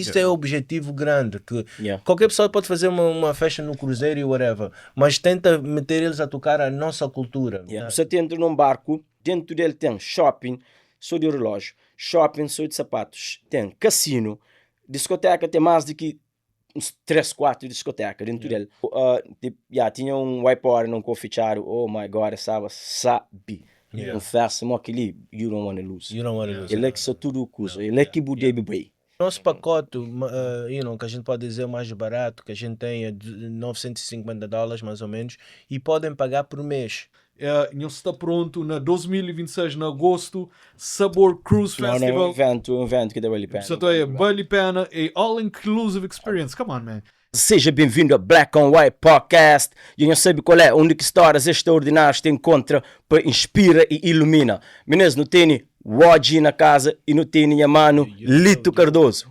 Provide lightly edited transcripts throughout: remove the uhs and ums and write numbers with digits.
Isso é o objetivo grande, que qualquer pessoa pode fazer uma festa no cruzeiro e whatever, mas tenta meter eles a tocar a nossa cultura. Yeah. Você entra num barco, dentro dele tem shopping, só de relógio, shopping só de sapatos, tem cassino, discoteca tem mais de que uns 3, 4 discoteca dentro dele. Tipo, yeah, tinha um iPod não fechado, oh my God, estava sabe. Um festa mo aquele, you don't wanna lose. You don't wanna lose. Ele é que só tudo cusa, ele é que bu debe bem. Nosso pacote, que a gente pode dizer mais barato, que a gente tem é de 950 dólares mais ou menos, e podem pagar por mês. É, não está pronto na 2026, na agosto, Sabor Cruise Não, não, é um Festival. evento, um evento que vale a pena. Portanto, é vale a pena, é all inclusive experience. Come on, man. Seja bem-vindo a Black on White Podcast. E não sabe qual é, onde que histórias extraordinárias te encontra para inspira e ilumina. Meninos, não tem Wodji na casa e não tem minha mano Lito Cardoso.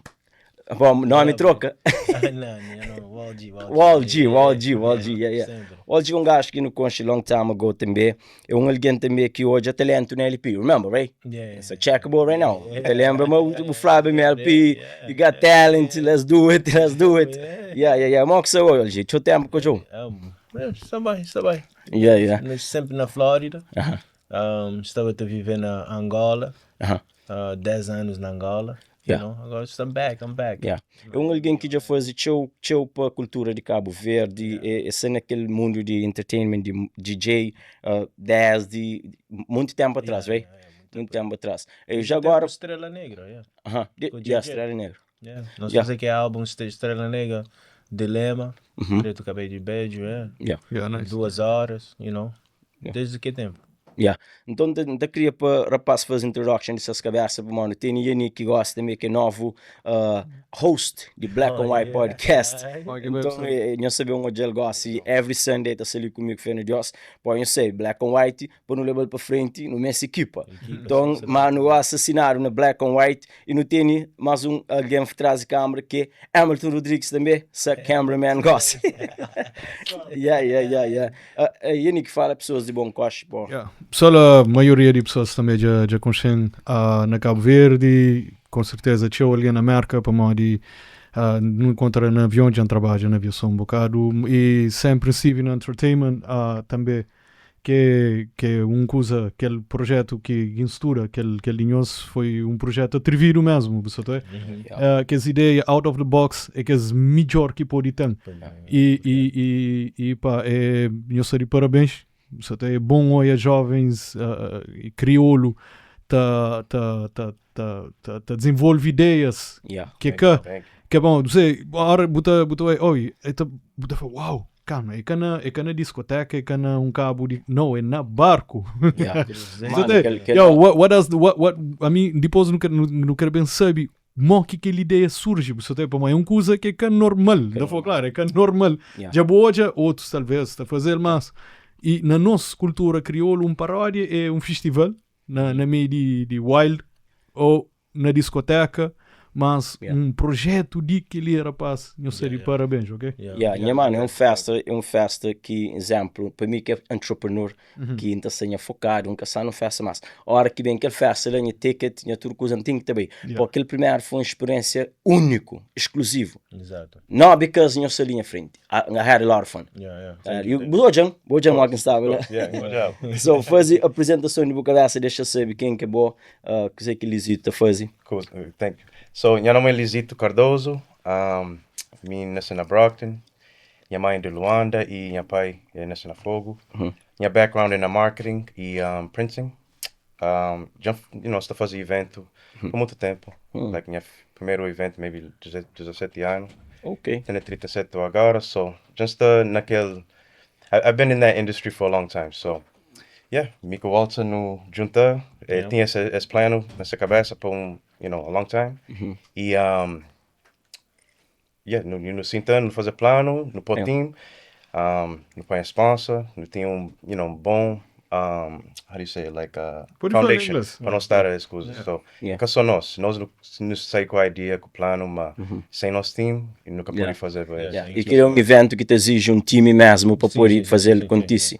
Bom, nome troca. Não, não, não, Waldji, Waldji. Waldji, Waldji, Waldji, yeah. Sempre. Waldji é um gajo que no conche long time ago também. É um alguém também que hoje é talento na LP, remember, right? Yeah. It's a checkable right now. Te lembra, mas o Flávio MLP, you got talent, let's do it, let's do it. Yeah. Mo que sou hoje, teu tempo que eu. Está bem, está bem. Yeah. Mas sempre na Flórida. Estava a viver na Angola. 10 anos na Angola. You know? Agora I'm back, I'm back. Yeah. É um alguém que já faz tchau, tchau para a cultura de Cabo Verde, é ser naquele mundo de entertainment, de DJ, desde muito tempo atrás, right? Muito tempo atrás. Eu já Tempo agora Estrela Negra, yeah. Com yeah, DJ. Estrela Negra. Yeah. Nós fazemos que é álbum Estrela Negra, Dilema, Preto Cabelo de Beijo, yeah. Yeah, nice. 2 horas, you know. Desde que tempo? Yeah. Então, te queria para rapaz fazer introduction dessas cabeças, mano. Tem Yannick que gosta também, que é novo host de Black on White Podcast. Oh, que Então, bem, eu sabia onde ele gosta e every Sunday tá ali comigo, fé no Deus. Pô, eu sei, Black on White, para não levar para frente, no mesmo equipa. Então, mano, o assassinaram na Black on White e não tem mais um alguém por trás de câmera que é Hamilton Rodrigues também, se cameraman gosta. Yeah. Yannick fala pessoas de bom coche, pô. Yeah. Pessoal, a maioria de pessoas também já conhecem na Cabo Verde, com certeza tinha alguém na América, para modo de não encontra na avião, já trabalha na aviação um bocado, e sempre estive no entertainment também, que é um coisa, aquele projeto que instura, aquele linhos foi um projeto atrevido mesmo, você tá? Que as ideias out of the box é que as melhor que pode ter. E pá, é, eu sou de parabéns. Você tem bom olha jovens e crioulo tá desenvolve ideias que que que é bom, você agora buta buta oi, eta buta uau, calma, é que na discoteca, é que na um cabo de, não, é na barco. Yeah. Você Mano, tem, aquele yo, what, what does the, what, what, a mim depois não quero, não, não quero bem saber mo que aquela ideia surge, você tem, pá, mas é uma coisa que é que é normal, dá pra claro, é que é normal. Já boa, outros talvez, tá fazer, mas e na nossa cultura crioula, um paródia é um festival na meio de wild ou na discoteca, mas um projeto de aquele rapaz, não sei, de parabéns, ok? Yeah, minha mano, é um festa que, exemplo, para mim que é entrepreneur, que ainda senha focado, nunca sai numa festa mais. A hora que vem aquele festa, lá, minha ticket, minha tudo coisa, não tem que ter bem. Porque aquele primeiro foi uma experiência único, exclusivo. Não because eu saí na frente. I had a lot of fun. You, boa jam, boa jam lá que estava lá. Yeah, good job. So, fazer apresentação de boca cabeça, deixa saber quem que é bom, que sei que Lisito fazer. Cool, thank you. So, meu nome é Lisito Cardoso, mi nasci na Brockton, minha mãe é de Luanda e meu pai é nasce na Fogo. Minha background é na marketing e printing. Já, estou fazendo evento por muito tempo. Like, minha primeiro evento, maybe 17 anos. Tenho 37 agora, so just naquele... I've been in that industry for a long time, so... Yeah, Miko Walter no junta, tinha esse plano nessa cabeça por um, a long time. E, yeah, no sinta, no fazer plano, no pôr team, no põe sponsor, no tinha um, um bom, how do you say it, like, Pode falar em foundation inglês. para não estar as coisas. So, que só nós não sai com a ideia, com o plano, mas sem nosso team, e nunca pode fazer para isso. E que é um evento que te exige um time mesmo para poder fazer acontecer.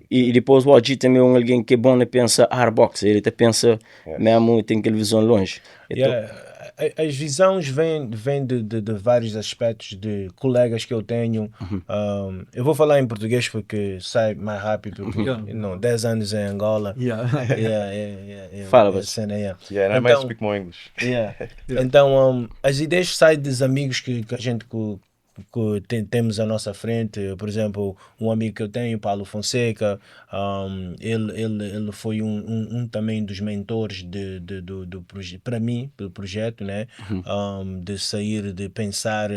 E depois o Algi também é um alguém que é bom na pensa hard box, ele te pensa mesmo, tem aquela visão longe. Então, Yeah. As visões vêm de vários aspectos de colegas que eu tenho. Eu vou falar em português porque sai mais rápido. Porque, não, 10 anos em Angola. Yeah. Fala, você. Cena, yeah. Yeah, and I might Então- speak more English. Yeah. Então, as ideias saem dos amigos que a gente que temos à nossa frente. Por exemplo, um amigo que eu tenho, Paulo Fonseca, ele foi um também dos mentores de, do, para mim, do projeto, né? De sair, de pensar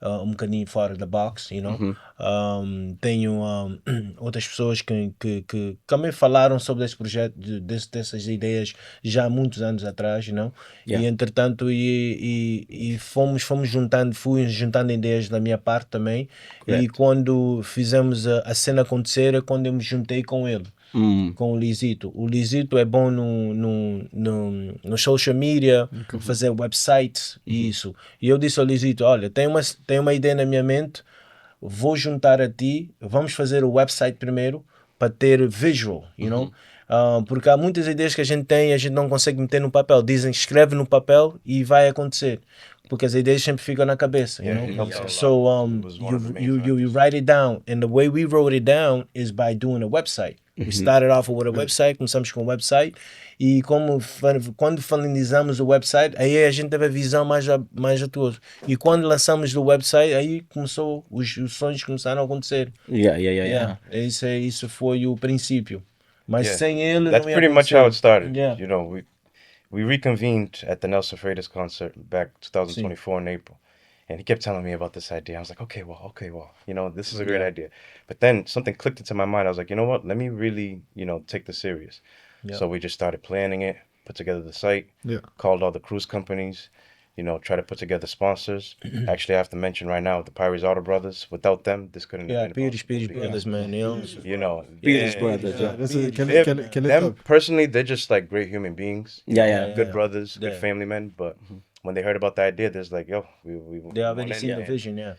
um bocadinho fora da box. Tenho outras pessoas que também falaram sobre esse projeto, dessas ideias já há muitos anos atrás. E entretanto, e fomos juntando, fui juntando ideias da minha parte também. E quando fizemos a cena acontecer, é quando eu me juntei com ele. Com o Lisito. O Lisito é bom no social media, fazer websites e isso. E eu disse ao Lisito: Olha, tem uma ideia na minha mente, vou juntar a ti, vamos fazer o website primeiro para ter visual. Porque há muitas ideias que a gente tem e a gente não consegue meter no papel. Dizem escreve no papel e vai acontecer. Porque as ideias sempre ficam na cabeça, you Yeah, know? it helps a lot. So It was one of the main you write it down, and the way we wrote it down is by doing a website. We started off with a website, começamos com o website e como quando finalizamos o website, aí a gente teve a visão mais atual. E quando lançamos o website, aí começou, os sonhos começaram a acontecer. Yeah. Isso foi o princípio. Mas sem ele That's não ia pretty much how it acontecer. started. We reconvened at the Nelson Freitas concert back 2024 in April. And he kept telling me about this idea. I was like, okay, well, this is a great idea. But then something clicked into my mind. I was like, you know what? Let me really take this serious. So we just started planning it, put together the site, called all the cruise companies, try to put together sponsors. Actually, I have to mention right now the Pires Auto Brothers. Without them, this couldn't have been Pires, possible Pires because, Brothers, man. Pires Brothers, yeah. That's a, aquele them top. personally, they're just like great human beings. Good brothers, good family men. But when they heard about the idea, they're like, yo, we They already want seen in. the vision, yeah.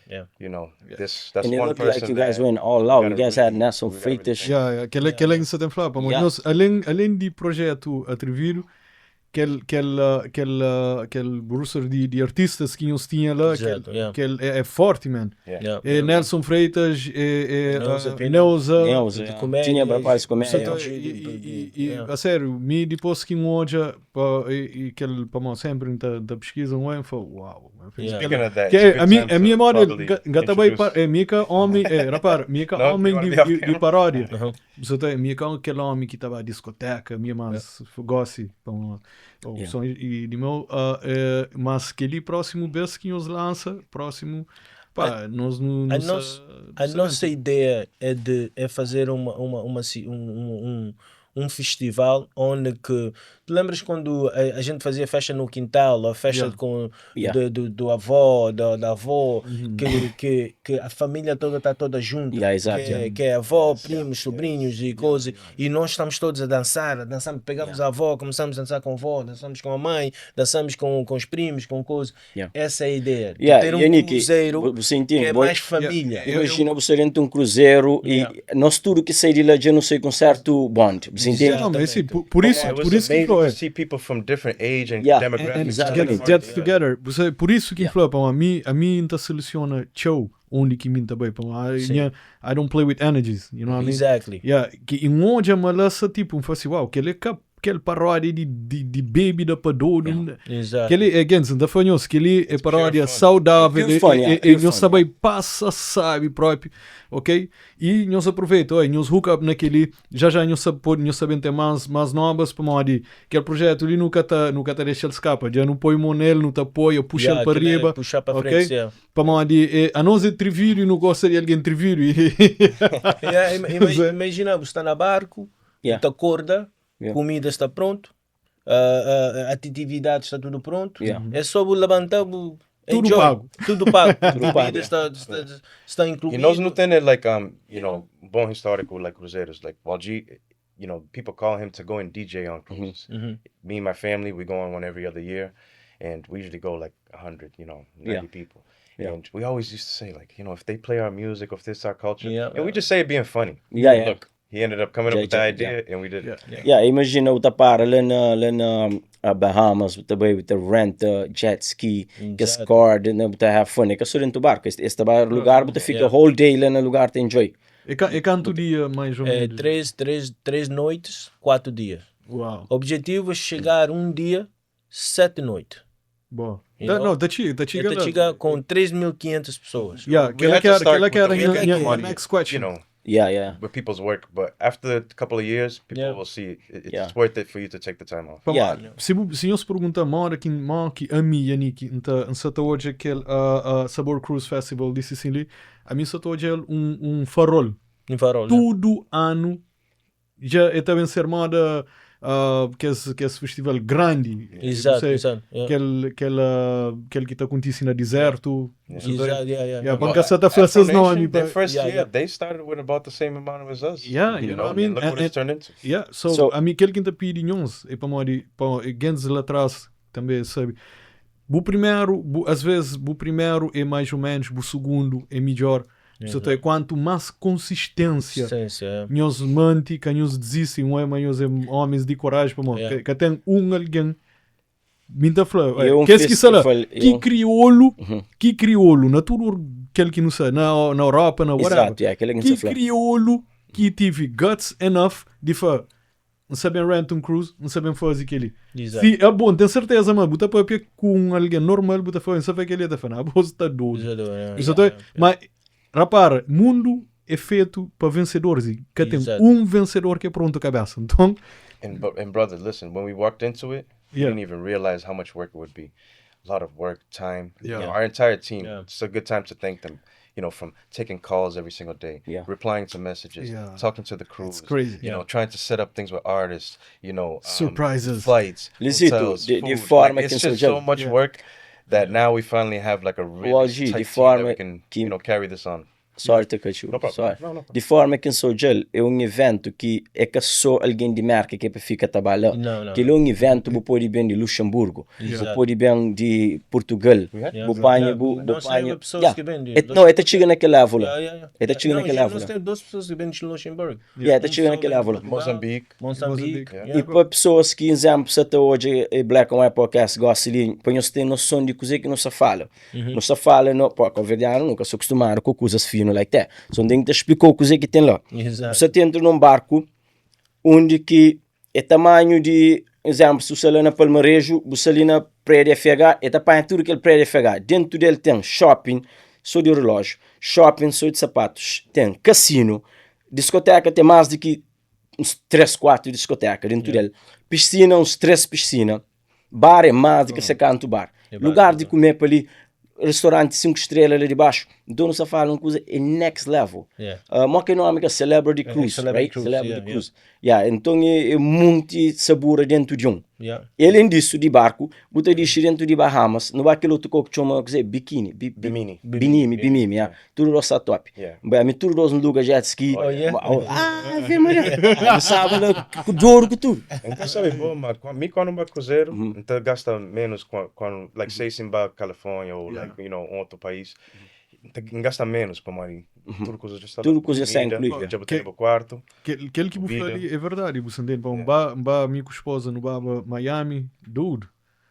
That's And it one looked like person you guys that went all out. we You guys gotta had Nelson we gotta really Freitas. Yeah, aquele que você tem falado, pá, mas nós, além de projeto Atrevido, aquele roster de artistas que nós tinha lá, Exato, yeah. aquele é forte, man. É Nelson Freitas, é Neuza Pina. Neuza. Neuza, De yeah. comédias. Tinha rapaz de comédia. Portanto, e, a sério, me depois que um olha pá, e aquele, pá, mano, sempre da pesquisa, um homem, fala, uau, man, fez Yeah. Speaking of that, Que é, a minha moda, gata bem, introduce. é mica homem, é, rapaz, mica Não, homem you wanna be off de paródia. Você tem mica aquele homem que estava à discoteca, minha mas gosta, pá, mano, ou som e de meu, é, mas aquele próximo vez que nos lança, próximo, pá, nós não, não A nossa ideia é de é fazer uma, ci- um festival onde que te lembras quando a gente fazia festa no quintal, a festa com do avó, da avó, que a família toda está toda junta, Yeah, exato, que, yeah. que é avó, primos, sobrinhos e coisas, e nós estamos todos a dançar, a dançar, pegamos a avó, começamos a dançar com a avó, dançamos com a mãe, dançamos com os primos, com coisas. Essa é a ideia, de ter um Yannick, cruzeiro você entende? que é mais família. Imagina você dentro de um cruzeiro e nós tudo que sai de lá já não sei com certo bond. Você entende? Não, mas assim, por isso que Amazing falou, to see people from different age and demographics. And Exatamente. get together. Você, por isso que falou, pá, a mim então seleciona show onde que mim também, pá, I don't play with energies, you know what I mean? Exactly. Yeah, que em onde a malassa, tipo, um fala assim, uau, aquele aquele paródia de bebida para doido. Exato. Aquele, again, da fanhos, aquele é paródia fun. saudável, Pure fun, yeah, e pure nós fun. também passa, sabe, próprio, ok? E nós aproveita, oi, nós hook up naquele, já já nós sabe, pode, nós sabemos ter mais novas para modo, aquele projeto ali nunca tá deixa ele escapa, já não põe mão nele, não te apoia, puxa ele para aquele é riba, puxar para ok? frente, yeah. Para modo, a nós é atrevido e não gosta de alguém atrevido. Yeah, imagina, você está na barco, te acorda, comida está pronto, a atividade está tudo pronto, é só o levantar, o Tudo enjoy. pago. Tudo pago. Tudo pago, Comida está incluído. E nós não tem like bom histórico like cruzeiros like Walgi, people call him to go and DJ on cruises. Me and my family, we go on one every other year, and we usually go like 100, 90 people. And we always used to say like, if they play our music, if this our culture, and we just say it being funny. Look, He ended up coming up with the idea and we did it. Yeah, imagina bu ta para la na la na uh, Bahamas, bu ta bai, bu ta rent uh, jet ski, kes cord, na bu ta have fun. É ka só dentro do barco, es, es ta bai lugar, bu ta fika yeah. whole day lá na lugar ta enjoy. É, ca, é canto dia mais ou É menos? 3 noites, 4 dias. Uau. Objetivo é chegar um dia, 7 noites. Boa. You Da, know? não, da txiga, da txiga Ta la. txiga com 3.500 pessoas. Yeah, We kel-la had ki to era, start kel-la ki with era the nha, weekend nha, nha party, next you question. know, Yeah, yeah. with people's work, but after a couple of years, people Yeah. will see it, it's Yeah. worth it for you to take the time off. Pamodi, Yeah. si bu, si nhos pergunta mora ki, mo ki ami Yannick N ta, N sa ta odja kel uh, uh, Sabor Cruise Festival di Sicily li, ami sa ta odja el un, un farol. Um farol, yeah. Tudu anu Dja e ta ben ser moda uh, kes, kes festival grandi. Exato, Sei, exato. Yeah. Kel, kel, uh, kel ki ta kontise na dizertu. Exato, yeah, yeah. Yeah, pa N ka sa ta fla Afro ses nomi. Nation, their Pa... first Yeah, year, yeah. they started with about the same amount as us. Yeah, you know what I mean? And look what And- it's turned into. Yeah, so, So- ami kel ki N ta pidi nhos é pamodi pa gentis la tras tanbe sabe. Bu primeru, bu, as vezes bu primeru é mais ou menos, bu sugundu é midjor. So, ta, kuantu más konsistênsia Consistência, é. nhos manti, ka nhos disisti, un é ma nhos é homens di koraji pamodi Yeah. ka, ka ten un algen mi ta fla, E um kes ki sta la, festival, ki um- kriolu, ki kriolu na tudu kel ki nu sta na, na Europa, na whatever. Exato, yeah, kel ki Ki nu sta fla. kriolu ki tive guts enough di fla N sa ben rent un cruise, N sa ben faze kel-li. Exato. Si é bon, ten serteza ma bu ta papia ku un algen normal, bu ta fla, N sa fla kel-li, el ta fla, na, bo sta dodu. Exato, yeah, Bu sta doidu. yeah, Ma, rapara, mundu é fetu pa vensedoris i ka ten Exato. un vensedor ki é prontu kabesa. Nton, And, bu- and brother, listen, when we walked into it, we Yeah. didn't even realize how much work it would be. A lot of work, time. You Yeah. know, our entire team. Yeah. It's a good time to thank them. You know, from taking calls every single day, Yeah. replying to messages, Yeah. talking to the crews, crazy. You know, trying to set up things with artists. You know, Surprises. flights, Lizito, hotels, de food. forma Like, que it's eu just sou so much Yeah. work that now we finally have like a really Algi, de tight team that forma we can, que- you know, carry this on. Sorry to cut you. No problem. Sorry. No, no problem. Di forma ki N sa odja-l, é un iventu ki é ka sô algen di Mérka ki é pa fika ta ba la. Não, não. Kel-li é un iventu bu pode ben di Luxemburgu, bu Exato. pode ben di Portugal, bu panha, bu, bu Nós panha. temos pessoas Yeah. que vêm de É, não, é ta txiga na kel level la. Yeah, yeah, yeah. É ta txiga Não, na kel já level Nós la. temos duas pessoas que vêm de Luxemburgo. Yeah, ta Um txiga na pessoa kel vem de level la. Portugal, Moçambique. Moçambique. Moçambique. yeah. E pa pesoas ki, izénplu, sa ta odja e Black and White Podcast gosi li, pa nhos ten noson di kuzê ki nu sa fala. Nu sa fala, no, pô, kabuverdianu nunka sa kustumadu ku kuzas finu like that. So N ten ki ta xplikau kuzê ki ten la. Exato. Bu sa ta entra nun barku undi ki é tamanhu di, izénplu, si bu sta la na Palmareju, bu sta li na prédiu FH, e ta panha tudu kel prédiu FH. Dentu del ten shopping so di relójiu, shopping so di sapatus, ten kasinu, diskoteka ten más di ki uns 3, 4 diskoteka dentu del, piscina uns 3 piscina, bar é más di ki se kantu bar, lugar di kume pa li, restauranti 5 strela la di baxu, nton nu sta fala un kuza é next level. Yeah. Uh, mo ki é nomi ka Celebrity Cruise, Celebrity right? Cruise, Celebrity yeah, Cruise. Yeah, nton é, é munti sabura dentu di un. Yeah. E alén disu, di barku, bu ta dixi dentu di Bahamas, nu ba kel otu kau ki txoma, kuzê, Bikini, bi, bi, Bimini. Binimi, Bimini, yeah. Tudu dos sta top. Yeah. N bai, ami tudu dos N luga jet ski. Oh, yeah? Oh, ah, Ave Maria! N staba la ku doru ku tudu. N ka sabe bo, ma mi kuandu N ba kruzeru, N ta gasta menus kuandu, like say si N ba California ou like, you know, un otu país, N ta N gasta menus pamodi tudu kuza dja sta la. Tudu kuza sta Kumida, inkluídu. dja bu tene bu kuartu. Kel, kel ki bu fla Bebida. li é verdadi, bu sta ntende? Pa N ba, N ba mi ku spoza nu baba Miami, dude.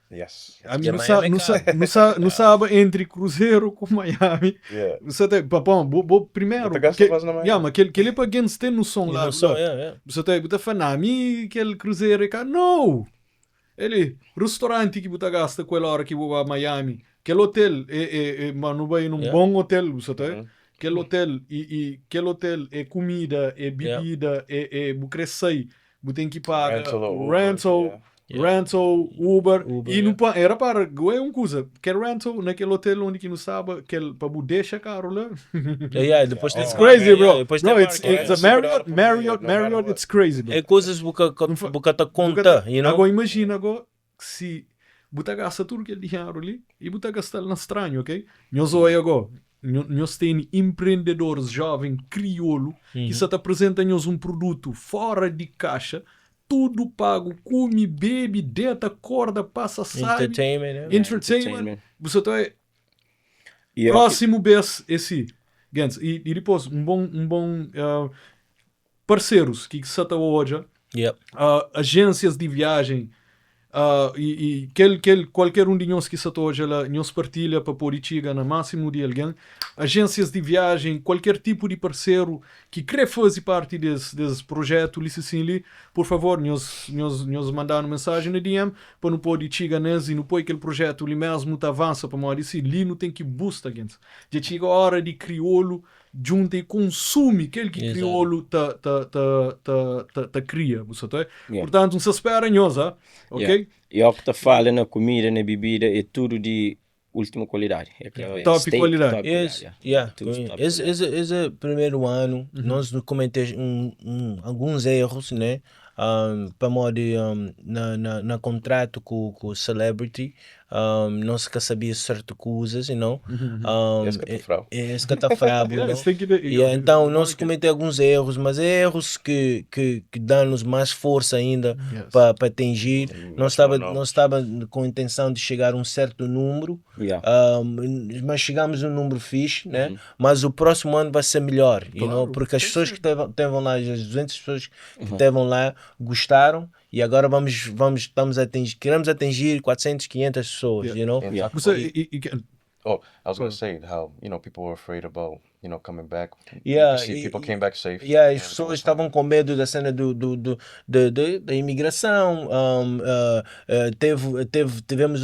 Yes. Ami Yeah, nu sa, Miami nu é sa, nu sa, nu saba entri Cruzeiro ku Miami. Yeah. Bu sa ta, pa, bom, bo, bo primeru. Bu ta gasta ke- quase na Miami. Yeah, ma kel, kel é pa gens ten noson lá. Não só, yeah, yeah. Bu sa ta, bu ta fla, na, mi kel Cruzeiro é ka. No! Ele, restaurante ki bu ta gasta ku el ora ki bu ba Miami. Kel hotel, é, é, é, ma nu bai num Yeah. bom hotel, bu sa ta. Kel hotel, e, e kel hotel é comida, é bebida, é, é, bu kre sai, bu ten ki paga Rental ou Uber, rental, yeah. Yeah. rental, Uber, Uber, e não yeah. pa, era para, é um coisa, kel rental naquele hotel onde que não sabe, kel, para bu deixa carro lá. Yeah, yeah, depois tem It's crazy, yeah, bro. yeah, depois Bro, tem it's, parking. it's a Yeah. Marriott, Yeah. Marriott, No matter Marriott, what. it's crazy, bro. É coisas que bu ka ta conta, you know? Agora imagina agora se bu ta gasta tudo aquele dinheiro ali e bu ta gasta na estranho, ok? Nós olha agora, nós tem empreendedores jovem crioulo que só te apresenta nós um produto fora de caixa, tudo pago, come, bebe, deita, acorda, passa, sabe. Entertainment, yeah. Entertainment. Entertainment. Você tá E eu- próximo vez esse Gans, e, e depois um bom ah, Parserus ki sa ta odja, agências di viagem i, i kel kualker un di nhos ki sa ta odja la, nhos partilha pa pode txiga na máximo di algen. Agências di viagem, kualker tipu di parseru ki kre faze parti des projetu li sisin li, por favor nhos manda-nu mensagem na DM pa nu pode txiga nes i nu poi kel projetu li mesmu ta avansa, pamodi si li nu ten ki busta gentis. Dja txiga ora di kriolu djunta i konsumi kel ki kriolu ta ta ta ta ta ta kria, bu sa ta Purtantu, N sa spera nhos, ah, ok? Yeah. E o ki ta fala na kumida, na bibida, é tudu di última kualidadi. É ka Top steak, kualidadi. top Yes, kualidadi, yeah. yeah. Tudo top Esse, kualidadi. esse, esse primeiro ano, nós cometemos alguns erros, né? Pamodi na contrato ku celebrity, Nós ka sabia certo kuzas, you know. Es ka ta frau. Es ka ta frabu, you know. Yeah, então nós cometemos alguns erros, mas erros que dão-nos mais força ainda pa atingir. Nós estava com a intenção de chegar a um certo número, mas chegamos a um número fixe, né? Mas o próximo ano vai ser melhor, you know, porque as pessoas que estavam lá, as 200 pessoas que estavam lá, gostaram. E agora estamos a atingir, queremos atingir 400, 500 pessoas, you know? Yeah. Você, e, Oh, I was gonna say how people were afraid about coming back. You see people came back safe. Yeah, as pessoas estavam com medo da cena do, de, de, da imigração. Tivemos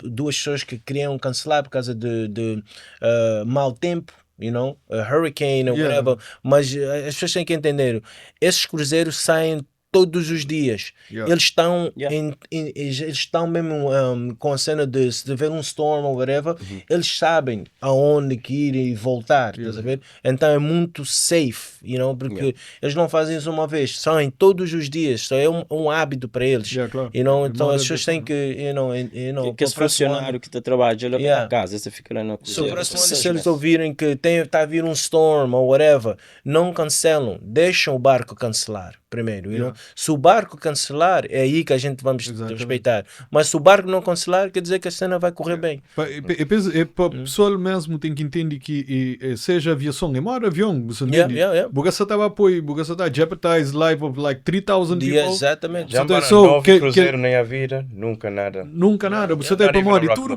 duas pessoas que queriam cancelar por causa de mau tempo. A hurricane or whatever. Mas as pessoas têm que entender, esses cruzeiros saem todos os dias. Eles estão eles estão mesmo com a cena de se tiver um storm ou whatever, eles sabem aonde que ir e voltar, estás a ver? Então é muito safe, porque eles não fazem isso uma vez, são em todos os dias, só é um hábito para eles. Yeah, claro. Então É as pessoas têm que, Que esse para o próximo ano- funcionário que está trabalhando lá na casa, você fica lá na Se o cozinha. próximo ano, 6 se eles meses. ouvirem que está a vir um storm ou whatever, não cancelam, deixam o barco cancelar primeiro. You know? Se o barco cancelar, é aí que a gente vamos Exatamente. respeitar. Mas se o barco não cancelar, quer dizer que a cena vai correr bem. E pa pessoal mesmo tem que entender que seja aviação, é maior avião, você entende? Yeah. Porque você estava apoio, porque você está jeopardize life of like 3,000 people. Exatamente. Já Então, para nove cruzeiro nem a vida, nunca nada. Nunca nada. Você tem Not even para a rock tudo the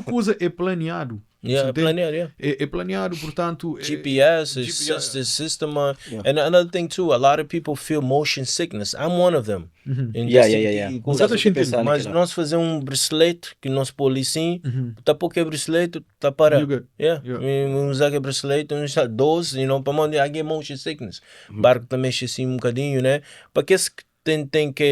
boat. coisa é planeado. Yeah, Você entende? planeado, yeah. É planeado, portanto. GPS, is GPS. just the system. And another thing too, a lot of people feel motion sickness. I'm one of them. Então, senti Você tá sentindo? Pensando Mas naquilo. nós fazer um bracelete que nós pôr ali sim, tá pouco é bracelete, tá para. You good. Yeah. Usar que bracelete, uns 12, para mandar I get motion sickness. Barco também mexe assim um bocadinho, né? Para que esse que tem que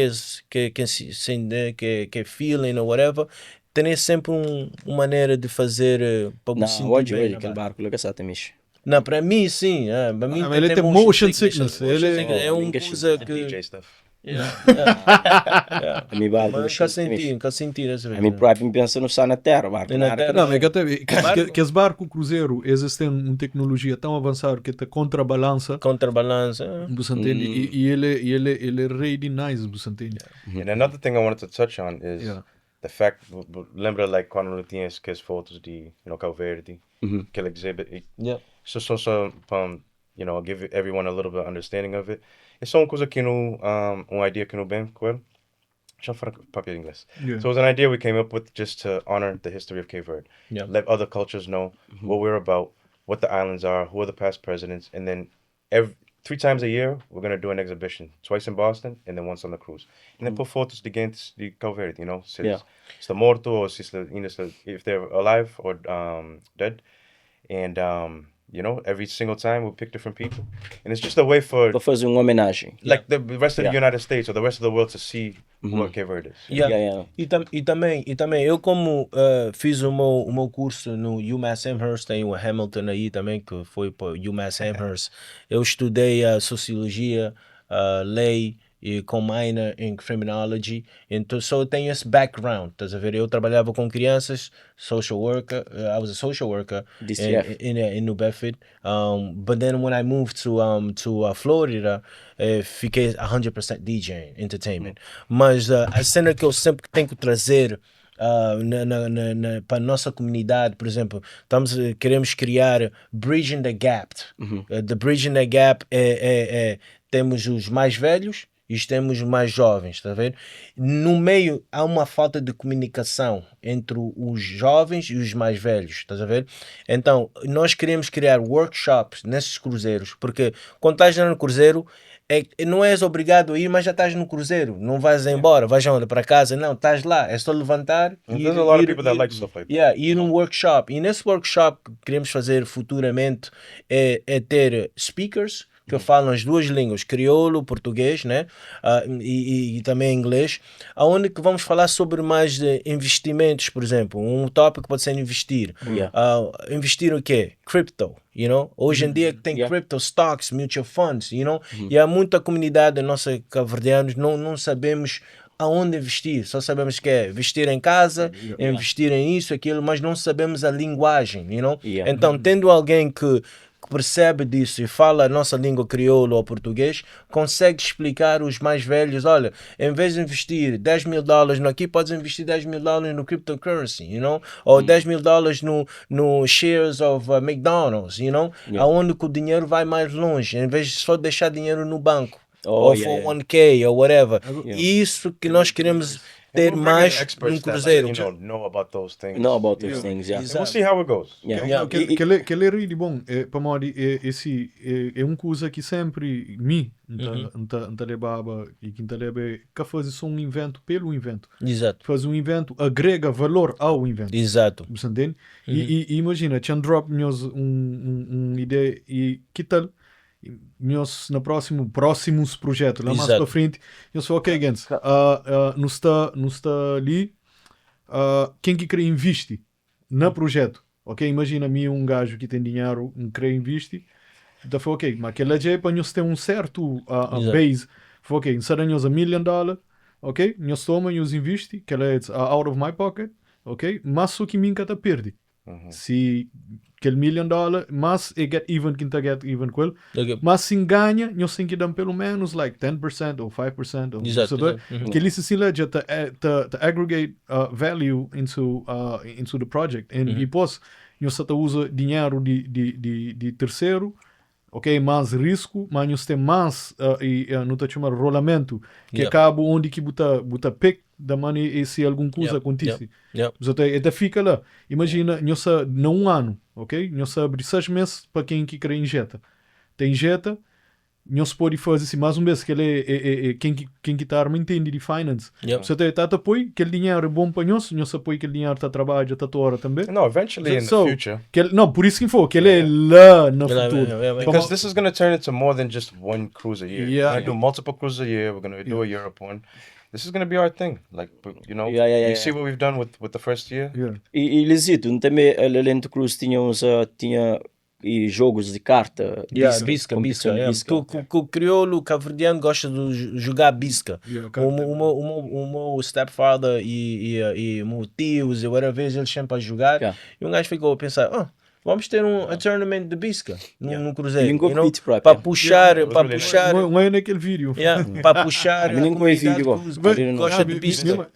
feeling ou whatever, tem sempre uma maneira de fazer para Não, me sentir hoje, bem hoje, na aquele barca. barco lá que está mexe. Não, para mim sim, para mim Ah, mas ele tem motion sickness, Motion sickness é Oh, uma ninguém coisa chuta. que DJ stuff. Yeah. A mim barco Mas mexe, nunca senti, nunca senti dessa vez. A mim próprio pensa não está na terra, barco. É na nada terra. Não, mas é que até que esse barco cruzeiro existe uma tecnologia tão avançada que te contrabalança. Contrabalança. É. Você entende? E ele é really nice, você entende? And another thing I wanted to touch on is the fact, lembra like quando tinha aquelas fotos de Cabo Verde, aquele exhibit. So, give everyone a little bit of understanding of it. É só uma coisa que no, uma idea que no bem com ele. Deixa eu falar papel em inglês. So it was an idea we came up with just to honor the history of Cape Verde. Let other cultures know what we're about, what the islands are, who are the past presidents, and then every three times a year we're gonna do an exhibition. Twice in Boston and then once on the cruise. And then put fotos de gente de Cabo Verde, se está morto ou se está, if they're alive or dead. And every single time we pick different people. And it's just a way for Para fazer uma homenagem. like the rest of the United States or the rest of the world to see what Cape Verde is. E também, eu como fiz o meu curso no UMass Amherst, tem o Hamilton aí também, que foi para o UMass Amherst, eu estudei a sociologia, a lei e com minor em criminology, então só eu tenho esse background, estás a ver? Eu trabalhava com crianças, social worker, I was a social worker DCF. in New Bedford, but then when I moved to Florida, fiquei 100% DJing, entertainment. Mas a cena que eu sempre tenho que trazer Na, na, na, na, pa nossa comunidade, por exemplo, estamos, queremos criar Bridging the Gap. The Bridging the Gap é temos os mais velhos e temos os mais jovens, tá vendo? No meio há uma falta de comunicação entre os jovens e os mais velhos, estás a ver? Então, nós queremos criar workshops nesses cruzeiros, porque quando estás no cruzeiro, não és obrigado a ir, mas já estás no cruzeiro, não vais embora, vais onde? Para casa, não, estás lá, é só levantar And e there's a lot of ir, people that ir, like stuff like that. yeah, ir num workshop. E nesse workshop que queremos fazer futuramente é ter speakers que falam as duas línguas, crioulo, português, né? E também inglês, aonde que vamos falar sobre mais de investimentos, por exemplo. Um tópico pode ser investir. Investir o quê? Crypto, you know? Hoje em dia tem crypto, stocks, mutual funds, you know? E há muita comunidade nossa cabo-verdianos não sabemos aonde investir, só sabemos que é investir em casa, investir em isso, aquilo, mas não sabemos a linguagem, you know? Então, tendo alguém que percebe disso e fala a nossa língua crioulo ou português, consegue explicar os mais velhos, olha, em vez de investir 10 mil dólares no aqui, podes investir 10 mil dólares no cryptocurrency, you know? Ou 10 mil dólares no shares of McDonald's, you know? Aonde que o dinheiro vai mais longe, em vez de só deixar dinheiro no banco. Oh, ou 401k ou whatever. Isso que nós queremos ter We'll bring in mais experts num that, like, cruzeiro. know about those things. Know about those things, yeah. And we'll see how it goes. Não, que ele é really bom. É, para mim, é, esse, é uma coisa que sempre me nta levava e que nta leva é que fazer só um evento pelo evento. Exato. Fazer um evento agrega valor ao evento. Exato. Você entende? E imagina, tinha drop meus um ideia e que tal? Meus na próximo próximos projetos lá mais Exato. para frente eu sou ok, gente, não está ali, quem que quer investir no projeto, ok, imagina mim um gajo que tem dinheiro, um quer investir, então foi ok, mas aquele é para nós ter um certo Exato. base, foi ok, será nós $1 million, ok, nós toma, nós investe, que ela é out of my pocket, ok, mas o que mim que tá perde se aquele million dollar, mas é get even quem tá get even com ele, mas se ganha, nós tem que dar pelo menos like 10% ou 5% ou so que ele se assim já te aggregate value into the project and depois nós só usa dinheiro de terceiro, ok, mais risco, mas nós tem mais e não tá chamando rolamento que acaba onde que bota pick da money e se alguma coisa acontece. Você até fica lá. Imagina, nós não um ano, ok? Nós abre 6 meses para quem que quer injeta. Tem injeta, nós pode fazer assim, mais um mês que ele é quem que está arma entende de finance. Você tem tá apoio, aquele dinheiro é bom para nós, nós apoio aquele dinheiro está trabalho, está hora também. No, eventually in So, the future. Que ele, não, por isso que foi, que ele é lá no futuro. Because this is going to turn into more than just one cruise a year. We're going to do multiple cruises a year. We're going to do a Europe one. This is going to be our thing. Like, you see what we've done with the first year? Yeah. E Lizito, também a Lento Cruise tinha uns, tinha e jogos de carta. Yeah, bisca, bisca. Competição de Yeah. bisca. Que o crioulo cabo-verdiano gosta de jogar bisca. Yeah, o O meu stepfather e o meu tios e whatever, eles sempre a jogar. E um gajo ficou a pensar, oh, vamos ter um a tournament de bisca no cruzeiro. Língua you know? beat própria. Para puxar, para really puxar, Não é naquele vídeo. yeah, para puxar a Nem com esse comunidade vídeo, que ó. gosta de bisca.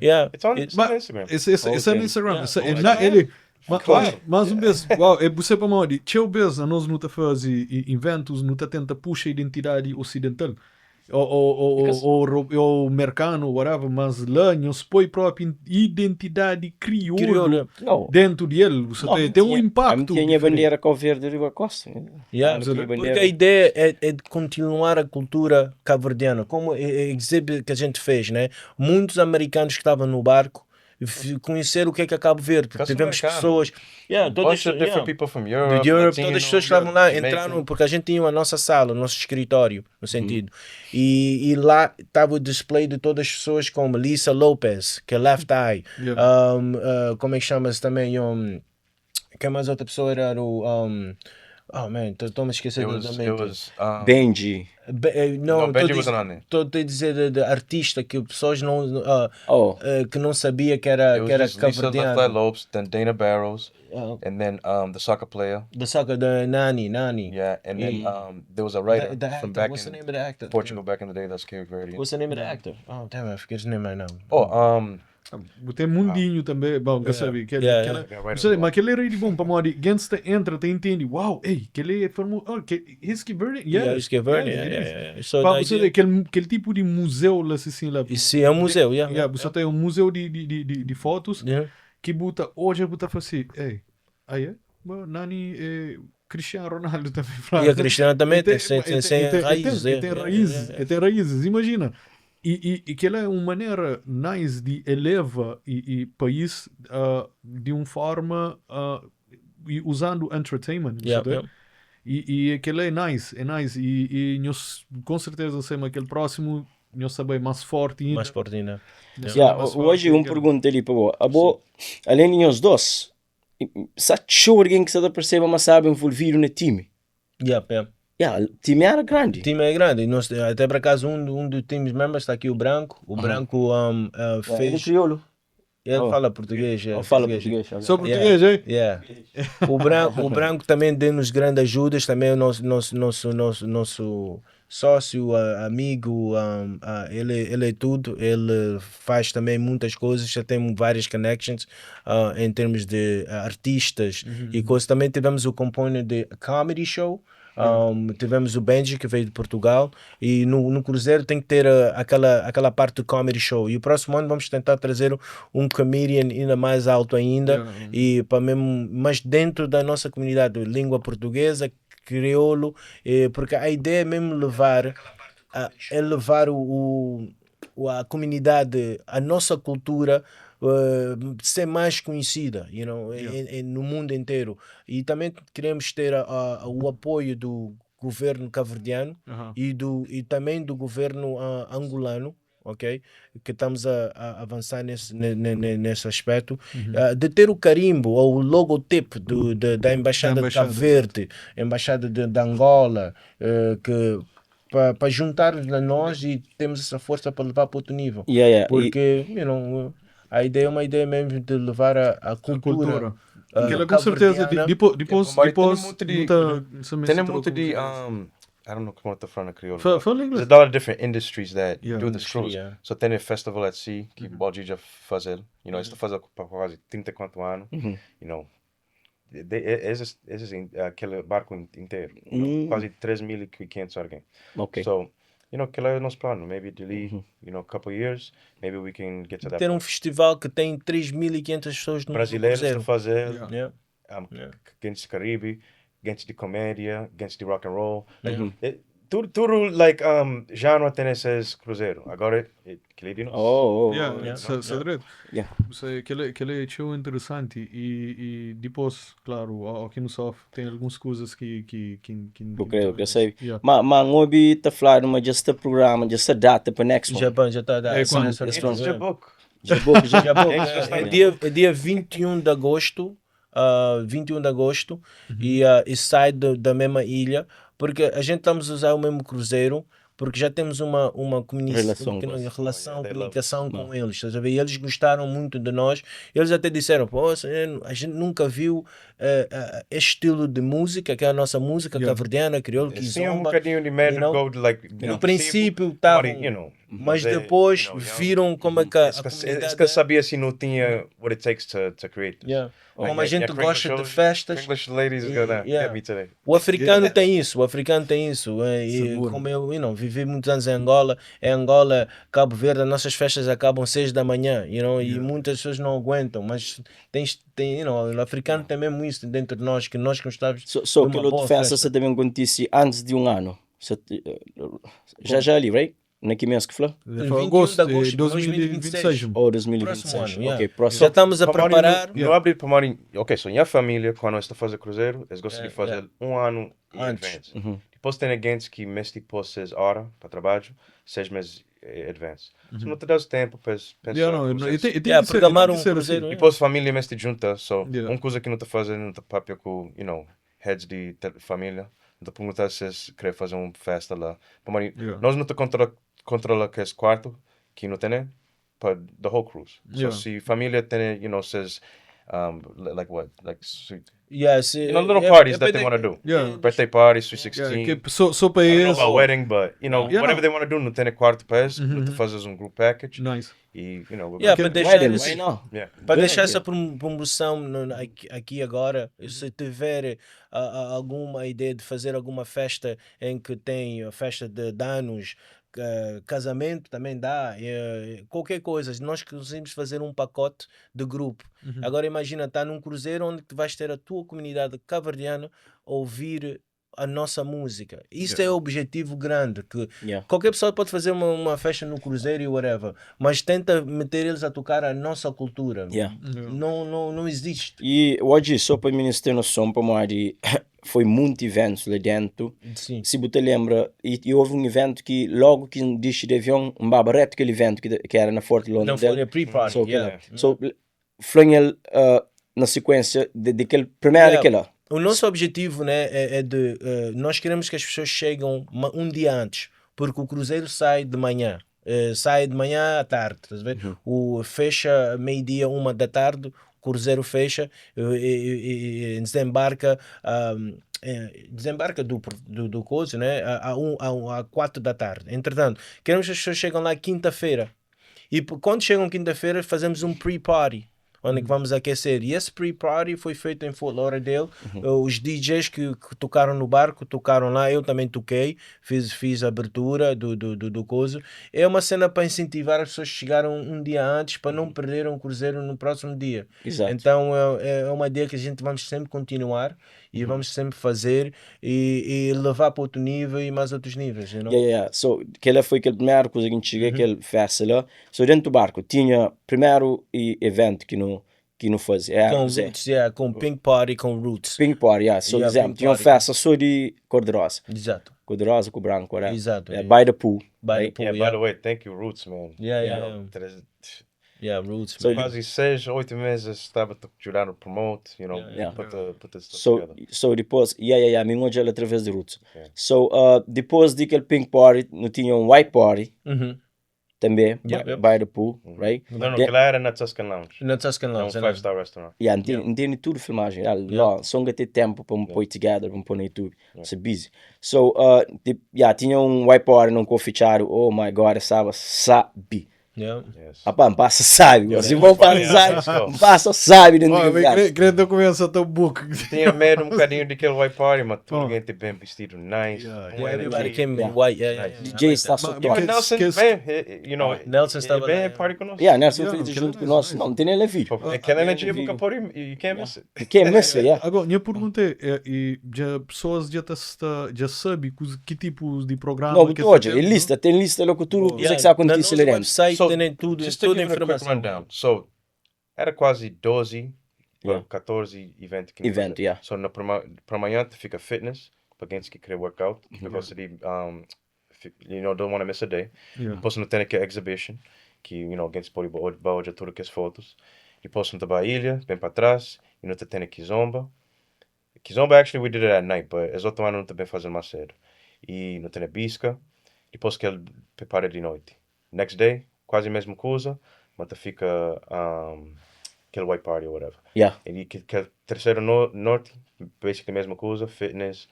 Yeah. It's on Instagram. Esse é no Instagram. Esse, é, na, ele, Claro. mas um vez, uau, é você para mim, tchau vez, nós não tá fazer inventos, não tá tenta puxar a identidade ocidental. Ou americano, whatever, mas lá nós põe própria identidade crioulo Crioulo. Não. dentro dele. Você Não, tem um tinha- impacto. Tinha a diferente. bandeira com verde riba costa. Yeah. Ah, tinha Porque bandeira. a ideia é de continuar a cultura cabo-verdiana, como o exhibit que a gente fez, né? Muitos americanos que estavam no barco conhecer o que é que é Cabo Verde, porque Caso tivemos americano. pessoas, yeah, todas, Bunch of different people from Europe, de Europe, Latino, todas as pessoas que estavam lá Jamaican. entraram, porque a gente tinha a nossa sala, o nosso escritório, no sentido, e lá estava o display de todas as pessoas como Lisa Lopez, que é Left Eye, como é que chama-se também, quem mais outra pessoa era o, oh man, estou-me a esquecer It was, da it mente. was, Benji. Não, No, Benji tô wasn't on it. Estou a dizer de artista que pessoas não, Oh. que não sabia que era, It was que era just Lisa Left Eye cabo-verdiano. Lopes, then Dana Barros, and then the soccer player. The soccer, the Nani. Yeah, and then there was a writer The from actor. back What's the in name of the actor? Portugal back in the day. That's Cape Verdean. What's the name of the actor? Oh damn, I forget his name right now. Oh, Bu ten mundinhu tanbe, bon, ka sabe, kel, kela, bu sabe, ma kel-li é rei di bon, pamodi gentis ta entra, ta intende, uau, ei, kel-li é famozu, oh, ke, he's Cape Verdean, yeah, Yeah, he's Cape Verdean, yeah, yeah, it is. yeah, yeah. So Pa, the bu sabe, idea, kel, kel tipu di muzeu la, si sin la, e sim, é um museu, yeah, yeah, bu sa ten un muzeu di, di, di, di, di fotus yeah. ki bu ta odja, bu ta fla si, ei, ai é? Bo, Nani é Cristiano Ronaldo também E a fla. Cristiana E também tem, tem, sem, e sem, tem, e sem tem, e tem, raízes, e yeah, tem yeah, yeah, raízes, yeah. e tem raízes, imagina. E, e, e aquela é uma maneira nice de eleva e, e país de uma forma e usando entertainment, Yeah, você yeah. E, e aquele é nice, é nice. E, e nós, com certeza, sei, mas aquele próximo, nós sabemos mais forte ainda. Mais forte ainda. Nós Yeah, sabemos mais forte hoje um ainda. pergunta ali para boa. A boa, além de nós dois, sa txeu alguém que sa ta perceba mas sabe envolvido na time. Yeah, yeah. Yeah, o time era grande. O time é grande. E nós, até por acaso, um dos times members está aqui, o Branco. O Branco Yeah, ele é fez. crioulo. Ele Oh. fala português. É, Oh, fala português. português. ok. Sou português, hein? Yeah. O Branco também deu-nos grandes ajudas, também o nosso sócio, amigo, ele é tudo, ele faz também muitas coisas, já tem várias connections em termos de artistas e coisas. Também tivemos o componente de comedy show, tivemos o Benji que veio de Portugal e no Cruzeiro tem que ter aquela parte do comedy show. E o próximo ano vamos tentar trazer um comedian ainda mais alto ainda e para mesmo, mas dentro da nossa comunidade, língua portuguesa, crioulo, porque a ideia é mesmo levar é levar a comunidade, a nossa cultura ser mais conhecida, no mundo inteiro. E também queremos ter o apoio do governo cabo-verdiano e também do governo angolano, ok? Que estamos a avançar nesse aspecto, de ter o carimbo ou o logotipo da Embaixada Da de Cabo embaixada. Verde, Embaixada de Angola, que para juntar a nós e temos essa força para levar para outro nível. Porque, a ideia é uma ideia mesmo de levar a cultura, Cultura. Aquela com certeza, cabo-verdiana. depois, Mas tem depois, muito de- muita, também Tem se muito trocou de, muita I don't know como estou falando crioulo. Fala There's inglês. a lot of different industries that do this Industry, cruise. yeah. So tem o Festival at Sea, que o já fazer, está fazendo por quase 34 anos, esses, aquele barco inteiro, quase 3.500 alguém. So, aquele é o nosso plano. Maybe delay, couple years, maybe we can get to that Ter um point. festival que tem 3.500 pessoas no Brasileiros cruzeiro. a fazer, gente do Caribe, gente de comédia, gente de rock and roll. Like, tudo, like, genre tem esses cruzeiro. Agora, aquele de nós. Oh, oh, Yeah, oh. isso é direito. Isso é, aquele é tão interessante e depois, claro, aqui no Soft tem algumas coisas que Eu creio, eu sei. Yeah. Mas não tá falando, mas já está programa, já está data para next one. Japão já está É, quando? Esse one. Já book. Já book, já. Já book. É, É dia 21 de agosto, 21 de agosto, e sai da mesma ilha, porque a gente estamos a usar o mesmo cruzeiro, porque já temos uma Relação uma quase. relação, Oh, yeah, they love comunicação com eles, estás a ver? E eles gostaram muito de nós. Eles até disseram, pô, a gente nunca viu este estilo de música, que é a nossa música cabo-verdiana, crioulo, Sim, um kizomba. bocadinho de medo, go, like, No princípio estavam, mas depois viram como é que a comunidade que sabia se não tinha what it takes to create this. Como Like, a gente gosta de festas. English ladies gonna get me today. O africano tem isso, o africano tem isso. E Seguro. como eu, vivi muitos anos em Angola, Cabo Verde, as nossas festas acabam 6 da manhã, e muitas pessoas não aguentam, mas o africano tem mesmo isso dentro de nós, que nós gostamos Só de uma aquele outro boa festa festa. você também acontece antes de um ano. Você, já já ali, right? Naqui mês que falou? Foi 21 de agosto de agosto de 2026. Ou 2026. Próximo ano, yeah. Ok, próximo. Já estamos a Para preparar. No abril, para mim, ok, so minha família, quando está fazendo cruzeiro, eles gostam de fazer um ano em Antes. advance. Depois tem gente que mete depois 6 horas para trabalho, 6 meses em advance. So não te dá tempo para pensar. Yeah, não, processo. e tem Yeah, que ser, programar tem que um ser cruzeiro, assim. yeah. Depois família mete junta, so uma coisa que não está fazendo, não está papel com, heads de família, não te perguntar se eles querem fazer uma festa lá. Para mim, nós não te controla que esse quarto que não tem, para the whole cruise. So se família tem, says, Like what? Like sweet, Yes, you know, little parties that they want to do. Birthday parties, sweet Yeah, 16. que só para I don't know esse. about wedding, but you know, whatever no. they want to do, não tem quarto para isso, não te fazes um group package Nice. e, you know, Yeah, we're para deixar Wedding, esse- why not? yeah. Para Good deixar idea. essa promoção aqui agora, se tiver alguma ideia de fazer alguma festa em que tem a festa de danos, casamento também dá, qualquer coisa, nós conseguimos fazer um pacote de grupo. Agora imagina, estar num cruzeiro onde tu vais ter a tua comunidade cabo-verdiana a ouvir a nossa música. Isso é o objetivo grande, que qualquer pessoa pode fazer uma festa no cruzeiro e whatever, mas tenta meter eles a tocar a nossa cultura. Não, não, não existe. E hoje, só para mim ter noção, para mim, foi muito eventos lá dentro. Se você lembra, e houve um evento que logo que desci de avião, um babareto aquele evento que era na Fort Não Lauderdale. foi a pre-party. So, so foi ele na sequência de, daquele primeiro aquele lá. O nosso objetivo, né, é de nós queremos que as pessoas cheguem um dia antes, porque o cruzeiro sai de manhã. Sai de manhã à tarde, estás a ver? O fecha meio-dia, 1 da tarde, o cruzeiro fecha e desembarca, desembarca do coisa, né, a 4 da tarde. Entretanto, queremos que as pessoas cheguem lá quinta-feira. E quando chegam quinta-feira, fazemos um pre-party, onde que vamos aquecer. E esse pre-party foi feito em Fort Lauderdale. Os DJs que tocaram no barco, tocaram lá. Eu também toquei, fiz a abertura do coisa. É uma cena para incentivar as pessoas que chegaram um dia antes, para não perderem o cruzeiro no próximo dia. Então é uma ideia que a gente vamos sempre continuar e vamos sempre fazer e levar para outro nível e mais outros níveis, you know? Yeah. So, aquela foi aquele primeiro coisa que a gente chegou, aquele festa lá. So, dentro do barco tinha primeiro evento que não fazia. É, Com Zé. Roots, yeah, com Pink Party, com Roots. Pink Party, yeah. So, exemplo, Pink tinha uma Party. festa só de cor-de-rosa. Cor-de-rosa com branco, era. Exato. By the pool. By the right? pool, Yeah, by yeah. the way, thank you, Roots, man. Yeah, Roots, So man. Quase 6, 8 meses estava a ajudar a promote, put the stuff together. So depois, yeah, me encontrei através de Roots. So, depois daquele Pink Party, não tinha um White Party também, by the pool, right? Não, não, aquilo era na Tuscan Lounge. Na Tuscan É um Lounge, né? five-star restaurant. Yeah, não tem tudo filmagem. Yeah, lá, só que ter tempo para me pôr together, para me pôr no YouTube. It's busy. So, tipo, yeah, tinha um White Party num fechado. Oh my God, estava sabe. Rapaz, passa sabe. Assim, vou passar Let's sabe. Passa sabe dentro Oh, do mas lugar. queria começar a teu book. Tinha medo um bocadinho daquele white party, mas tudo Oh. gente bem vestido, nice. Yeah, Um Yeah, everybody energy. came in white. Yeah. DJ está só Mas- top. mas- Nelson, man, Nelson ele estava bem lá, yeah. party conosco. Yeah, Nelson Yeah, fez aquele junto nice, conosco. nice. Não, tem nem vídeo. Pô, Aquela energia nunca pode, you can't miss it. Quem miss it, yeah. Agora, minha pergunta é, e já pessoas já, tá, já sabem que tipo de programa Não, que hoje, tem, é lista, tem lista logo tudo o que Yeah, que está na acontecendo nosso lá dentro. website So, tem tudo, Just to toda a give it a quick informação. rundown. So, era quase 12 ou 14 evento que nós Evento, fazemos. yeah. So, na para manhã fica fitness, para quem que quer workout, que gosta de, don't want to miss a day. Depois não tem aqui a exhibition, que, quem pode olhar tudo que as fotos. Depois não tem a ilha, bem para trás, e não tem a Kizomba. Kizomba, actually, we did it at night, but as outro ano não também fazendo mais cedo. E não tem a bisca. Depois que ele prepara de noite. Next day, quase a mesma coisa, mas fica aquele white party or whatever. E que terceiro no, norte, basically a mesma coisa, fitness,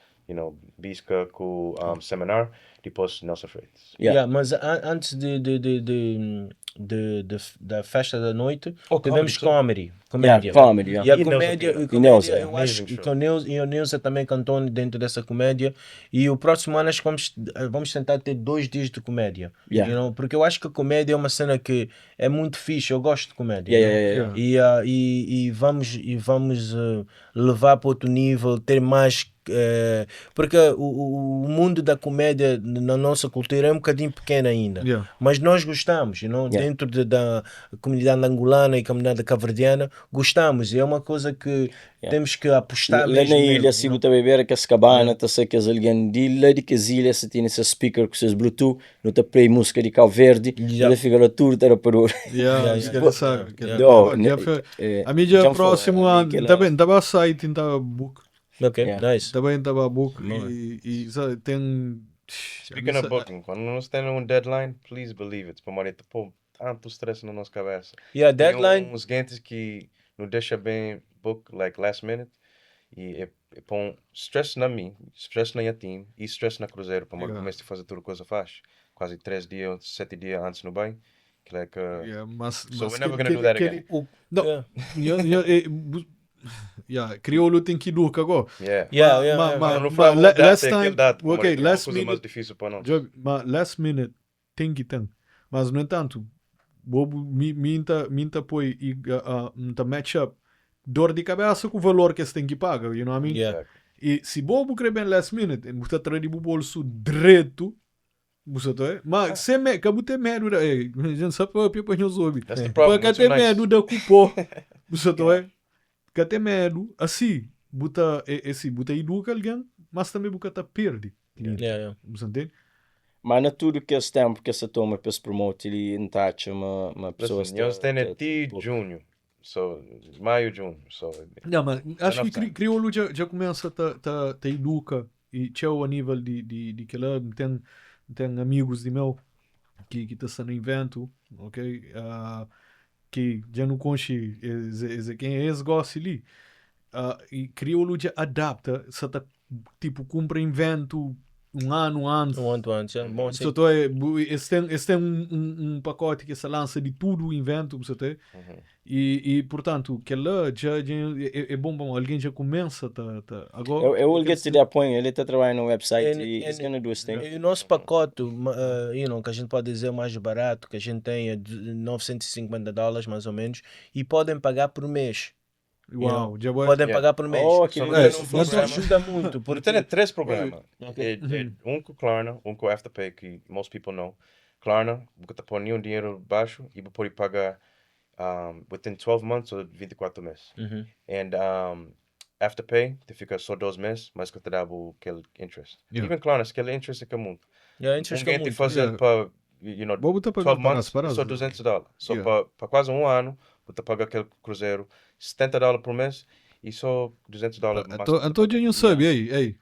bisca com seminar, depois Nelson Freitas. Yeah, mas antes de da festa da noite, Oh, tivemos comedy, comedy. Comédia. Yeah, comedy, yeah. E a E Neuza comédia, Pina. e E comédia Neuza, eu acho amazing que show. o Neuza, e o Neuza também cantou dentro dessa comédia. E o próximo ano acho que vamos tentar ter 2 dias de comédia. Porque eu acho que a comédia é uma cena que é muito fixe. Eu gosto de comédia. You know? E vamos levar para outro nível, ter mais. Porque o mundo da comédia na nossa cultura é um bocadinho pequeno ainda. Mas nós gostamos, you know? Dentro da comunidade angolana e comunidade cabo-verdiana, gostamos. E é uma coisa que temos que apostar Lá mesmo na ilha, nele, se you know? você beber que as cabana, tá sei que as alguém de lá de que as ilhas, se tem esse speaker com seus Bluetooth, não te play música de Cabo Verde, ele fica lá tudo, era para o Yeah, yeah, sabe. Não, Já né, a mídia já foi, próximo ano, aquela- também estava site, estava book, Ok, nice. também estava book e sabe, tem Speaking of booking, quando nós temos um deadline, please believe it. Para pôr tanto stress na nossa cabeça. Yeah, Tem deadline. uns gentes que Nu dexa bem book like last minute e é, é põe stress na mim, stress na minha team e stress na cruzeiro para yeah. Começar a fazer tudo coisa faz. Quase 3 dias, 7 dias antes no bem. Que like, Yeah, mas, so mas we're never gonna do that again. Não, yeah, crioulo tem que educar agora. Yeah. Yeah. Não foi Ma, last data, time, aquele data, ok, uma last coisa minute, mais difícil para nós. Job, ma last minute tem que ter. Mas no entanto, bobo mi minta minta põe e uh, match up dor de cabeça com o valor que eles têm que pagar, you know what I mean? Yeah. E se bobo crer bem last minute, você traz de bolso direto, você tá, é? Mas se me, que você medo da, eh, a gente sabe para para nós ouvir. That's the problem. Para It's que too tem nice. medo da cupom, você tá, é? Que tem medo, assim, buta, é, assim, buta educa alguém, mas também buta tá perde. cliente. Yeah. Você entende? Mas na tudo que esse tempo que se toma para se promote, ele entacha uma pessoa. Listen, nós temos até junho. So, maio, junho. So, Não, mas acho que Enough time. crioulo já começa a te educa e tchau a nível de que lá tem amigos de meu que tá sendo invento, ok? Que já não conhece esse, quem é esse gosto ali. E crioulo já adapta, se tá, tipo, cumpre invento um ano antes. Um ano antes, yeah. Bom, sim. Só tô, é, esse tem um pacote que se lança de tudo o invento, você tem. E, portanto, que lá já é bom, alguém já começa tá, tá. Agora, Eu will get to that point. Ele está trabalhando no website e he's gonna do his thing. E o nosso pacote, que a gente pode dizer mais barato, que a gente tem é de 950 dólares mais ou menos, e podem pagar por mês. Uau, já vou... Podem pagar por mês. Oh, que Só legal. que Isso ajuda muito, porque Tem três programas. É, um com Klarna, um com Afterpay, que most people know. Klarna, você tá pondo nenhum dinheiro baixo e você pode pagar within 12 months ou 24 meses. And Afterpay, te fica só 12 meses, mas que te dá o aquele interest. Even Klarna, aquele interest é que é muito. Yeah, interest que é Ninguém te muito. fazer para, Vou botar para 12 months, só 200 dólares. Só para quase um ano, você paga aquele cruzeiro, 70 dólares por mês e só 200 dólares. Então, já não sabe, ei,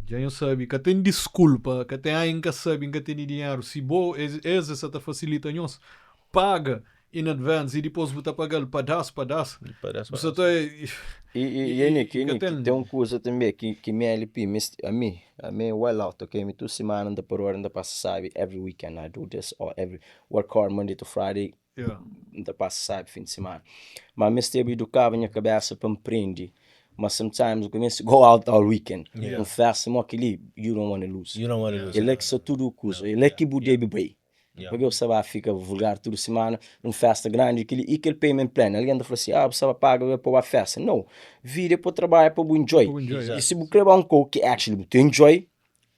já não sabe, que tem desculpa, que tem alguém que sabe, que tem dinheiro, se bo, esse te facilita nós, paga in advance e depois você paga pedaço, pedaço. Você tá E, Nick, tem uma coisa também que me LP, a mim, well out, ok? Me tu semana anda por hora, anda passa, sabe? Every weekend I do this, or every work hard Monday to Friday, anda passa, sabe, fim de semana. Mas me esteve educava minha cabeça para me prender. Mas sometimes eu começo a go out all weekend. Um festa, mo aquele, you don't want to lose. You don't want to lose. Ele é que só tudo coisa, ele é que bude bebê. Porque eu sabia fica vulgar toda semana, uma festa grande, aquele, e aquele payment plan. Alguém fala assim, ah, você paga para a festa. Não, vida para trabalho, para o enjoy. E se você quer um pouco que actually você enjoy,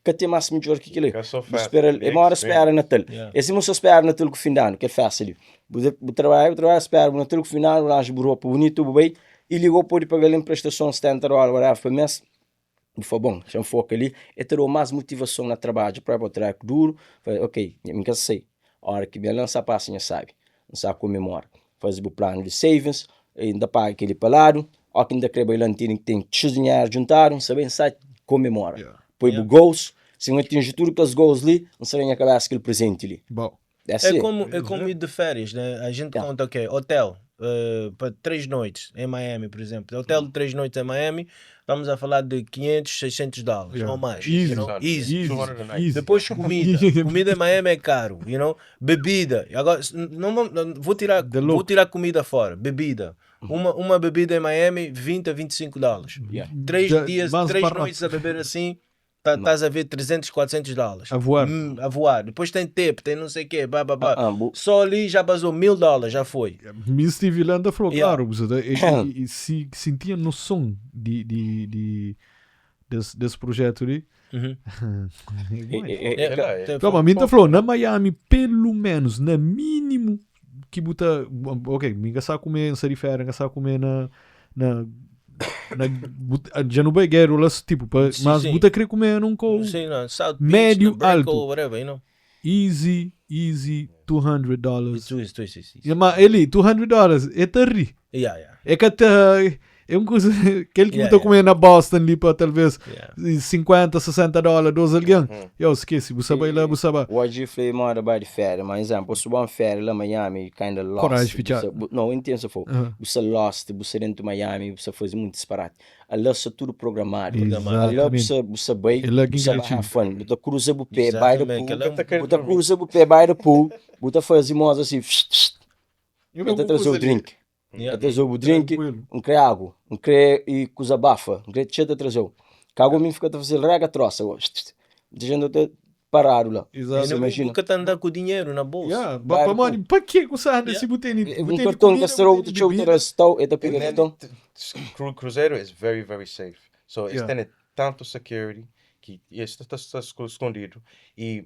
que tem mais melhor que aquilo. Espera, é uma hora espera Natal. Esse não só espera Natal com o fim de ano, que é festa ali. Você trabalha, trabalha, espera Natal com o fim de ano, arranja roupa bonito, bem, e ligou pode pagar em prestação 70 dólares, whatever, por mês. E foi bom, já foca ali, e terou mais motivação na trabalho, para botar duro, falei, ok, me sei. A hora que me lança passa, já sabe, não sabe comemora. Faz o plano de savings, ainda paga aquele palado, ou que ainda quer bailar, tem X dinheiro juntado, sabe, sai, comemora. Põe o goals, se não atinge tudo com os goals ali, não sabe nem acabar aquele presente ali. Bom. É como ir de férias, né? A gente conta, ok, hotel, para 3 noites em Miami, por exemplo. Hotel de 3 noites em Miami, estamos a falar de 500, 600 dólares ou mais. Easy. You know? Easy. Easy. Depois comida. Comida em Miami é caro, you know? Bebida. Agora, não, não, vou tirar, vou tirar comida fora. Bebida. Uma bebida em Miami, 20 a 25 dólares. 3 dias, 3 noites a beber assim, estás a ver 300, 400 dólares. A voar. A voar. Depois tem tip, tem não sei o quê, blá, blá, blá. Só ali já basou 1000 dólares, já foi. Miss Steve Landa falou, claro, e se sentia noção desse projeto ali. Então, a mim tá falou, na Miami, pelo menos, na mínimo, que buta, ok, ninguém sabe comer em Sarifera, ninguém sabe comer na já não vai lá, tipo, mas buta querer comer num com médio alto, whatever, you know? Easy, easy, 200 dólares. Isso. Mas ele, 200 dólares, é tarri. Yeah. É que até, É un kuza, kel ki bu Yeah, ta yeah. kume na Boston li pa talvez Yeah. 50, 60 dólar, dos algen. Yo, skese, bu sa bai la, bu sa ba. Hoje foi moda bai de férias, mas exemplo, se bom férias lá Miami, kinda lost. Coragem, fitxado. Não, entendo se for. Você lost, você dentro de Miami, você faz muito disparate. Ali está tudo programado. Ali Exatamente. você vai, É lá que você vai engatinha. have fun. Você cruza o pé, vai do Exatamente, pool. aquela é um- Você cruza o pé, vai do pool. Você faz moda assim, Eu você traz o drink. Yeah. Você traz o drink, Tranquilo. um crê água, um crê e coisa bafa, um crê cheio de trazer. Cago mim fica a fazer rega troça. Deixando até parado lá. Exato. Você imagina. Nunca tá andando com dinheiro na bolsa. Yeah, Vai pa, do mano, pa que que você anda Yeah. se botando Um cartão que estourou, o teu traz tal, e tá pegando And then cartão. Cruzeiro is very, very safe. So it's Yeah. tem tanto security que está tá escondido e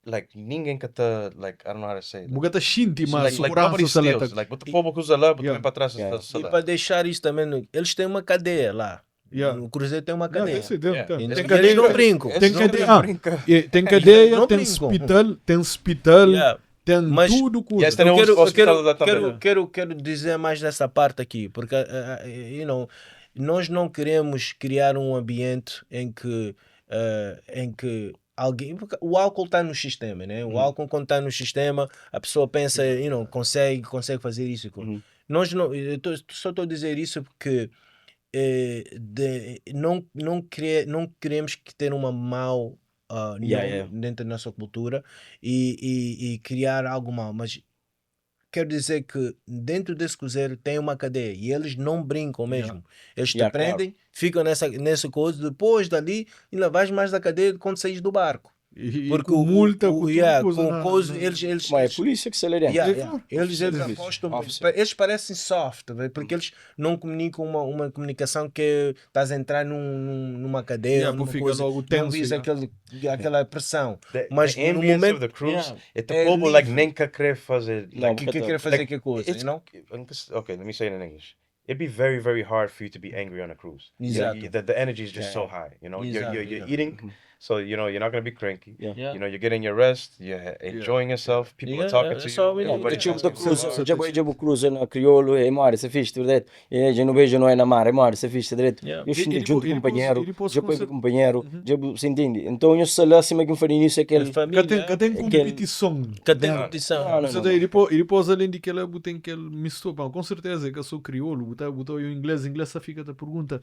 like ninguém que tá like I don't know how to say it. Muga tá xinti, mas Like nobody segurança steals. seleta. Like o povo que usa lá, Yeah. para trás Yeah. está E lá. para deixar isso também, eles têm uma cadeia lá. Yeah. O Cruzeiro tem uma Yeah, cadeia. tem sim, tem, Yeah. tem. Então, Tem eles cadeia, não brincam. tem Eles cadeia, não ah, brincam. e tem cadeia, Não tem brincam. hospital, tem hospital, Yeah. tem Mas- tudo coisa. Yes, tem Eu um quero, eu hospital quero, lá também. quero dizer mais nessa parte aqui, porque you know, nós não queremos criar um ambiente em que alguém. Porque o álcool está no sistema, né? O álcool, quando está no sistema, a pessoa pensa, you know, consegue fazer isso. e coisa. Nós não, eu só estou a dizer isso porque não queremos que ter uma mau Yeah, nome yeah. dentro da nossa cultura e criar algo mau, mas quero dizer que dentro desse cruzeiro tem uma cadeia e eles não brincam mesmo. Eles te Yeah, claro. prendem, ficam nessa coisa, depois dali ainda vais mais da cadeia quando saís do barco. E Porque com multa, o, com tudo yeah, coisa com na- coisa, na- eles, Mas é eles, polícia que se lê dentro. Yeah, É yeah. claro. Eles Officer. apostam, Officer. eles parecem soft, véi, porque eles não comunicam uma comunicação que estás a entrar numa cadeia, Yeah, numa fica coisa, logo não tenso, vis yeah. aquela pressão. The Mas no ambience momento of the cruise, Yeah. é É o povo like livre. nem que querer fazer Não, like, que quer fazer like, que coisa, it's you know? Okay, let me say it in English. It'd be very, very hard for you to be angry on a cruise. Exato. The energy is just so high, you know. You're, Exato, you're, you're yeah. eating, so you know you're not gonna be cranky. Yeah. Yeah. You know, you're getting your rest, you're enjoying yourself. People Yeah, are talking yeah, to that's you. all we need. Everybody Tipo asking da cruza, you. já vou cruza na crioulo, e mora, você fixe, direito. E já não vejo não é na mar, e mora, você fixe, direito. Yeah. Eu sinto E junto e com companheiro, e depois já com põe cer- companheiro, já você entende? Então eu sei lá acima que eu falei nisso é aquele Família, Que tem competição. que tem competição. Não, não, Você não. tem, e depois, além de que ela tem aquele misto, pá, com certeza que eu sou crioulo, botar o inglês, inglês só fica te pergunta.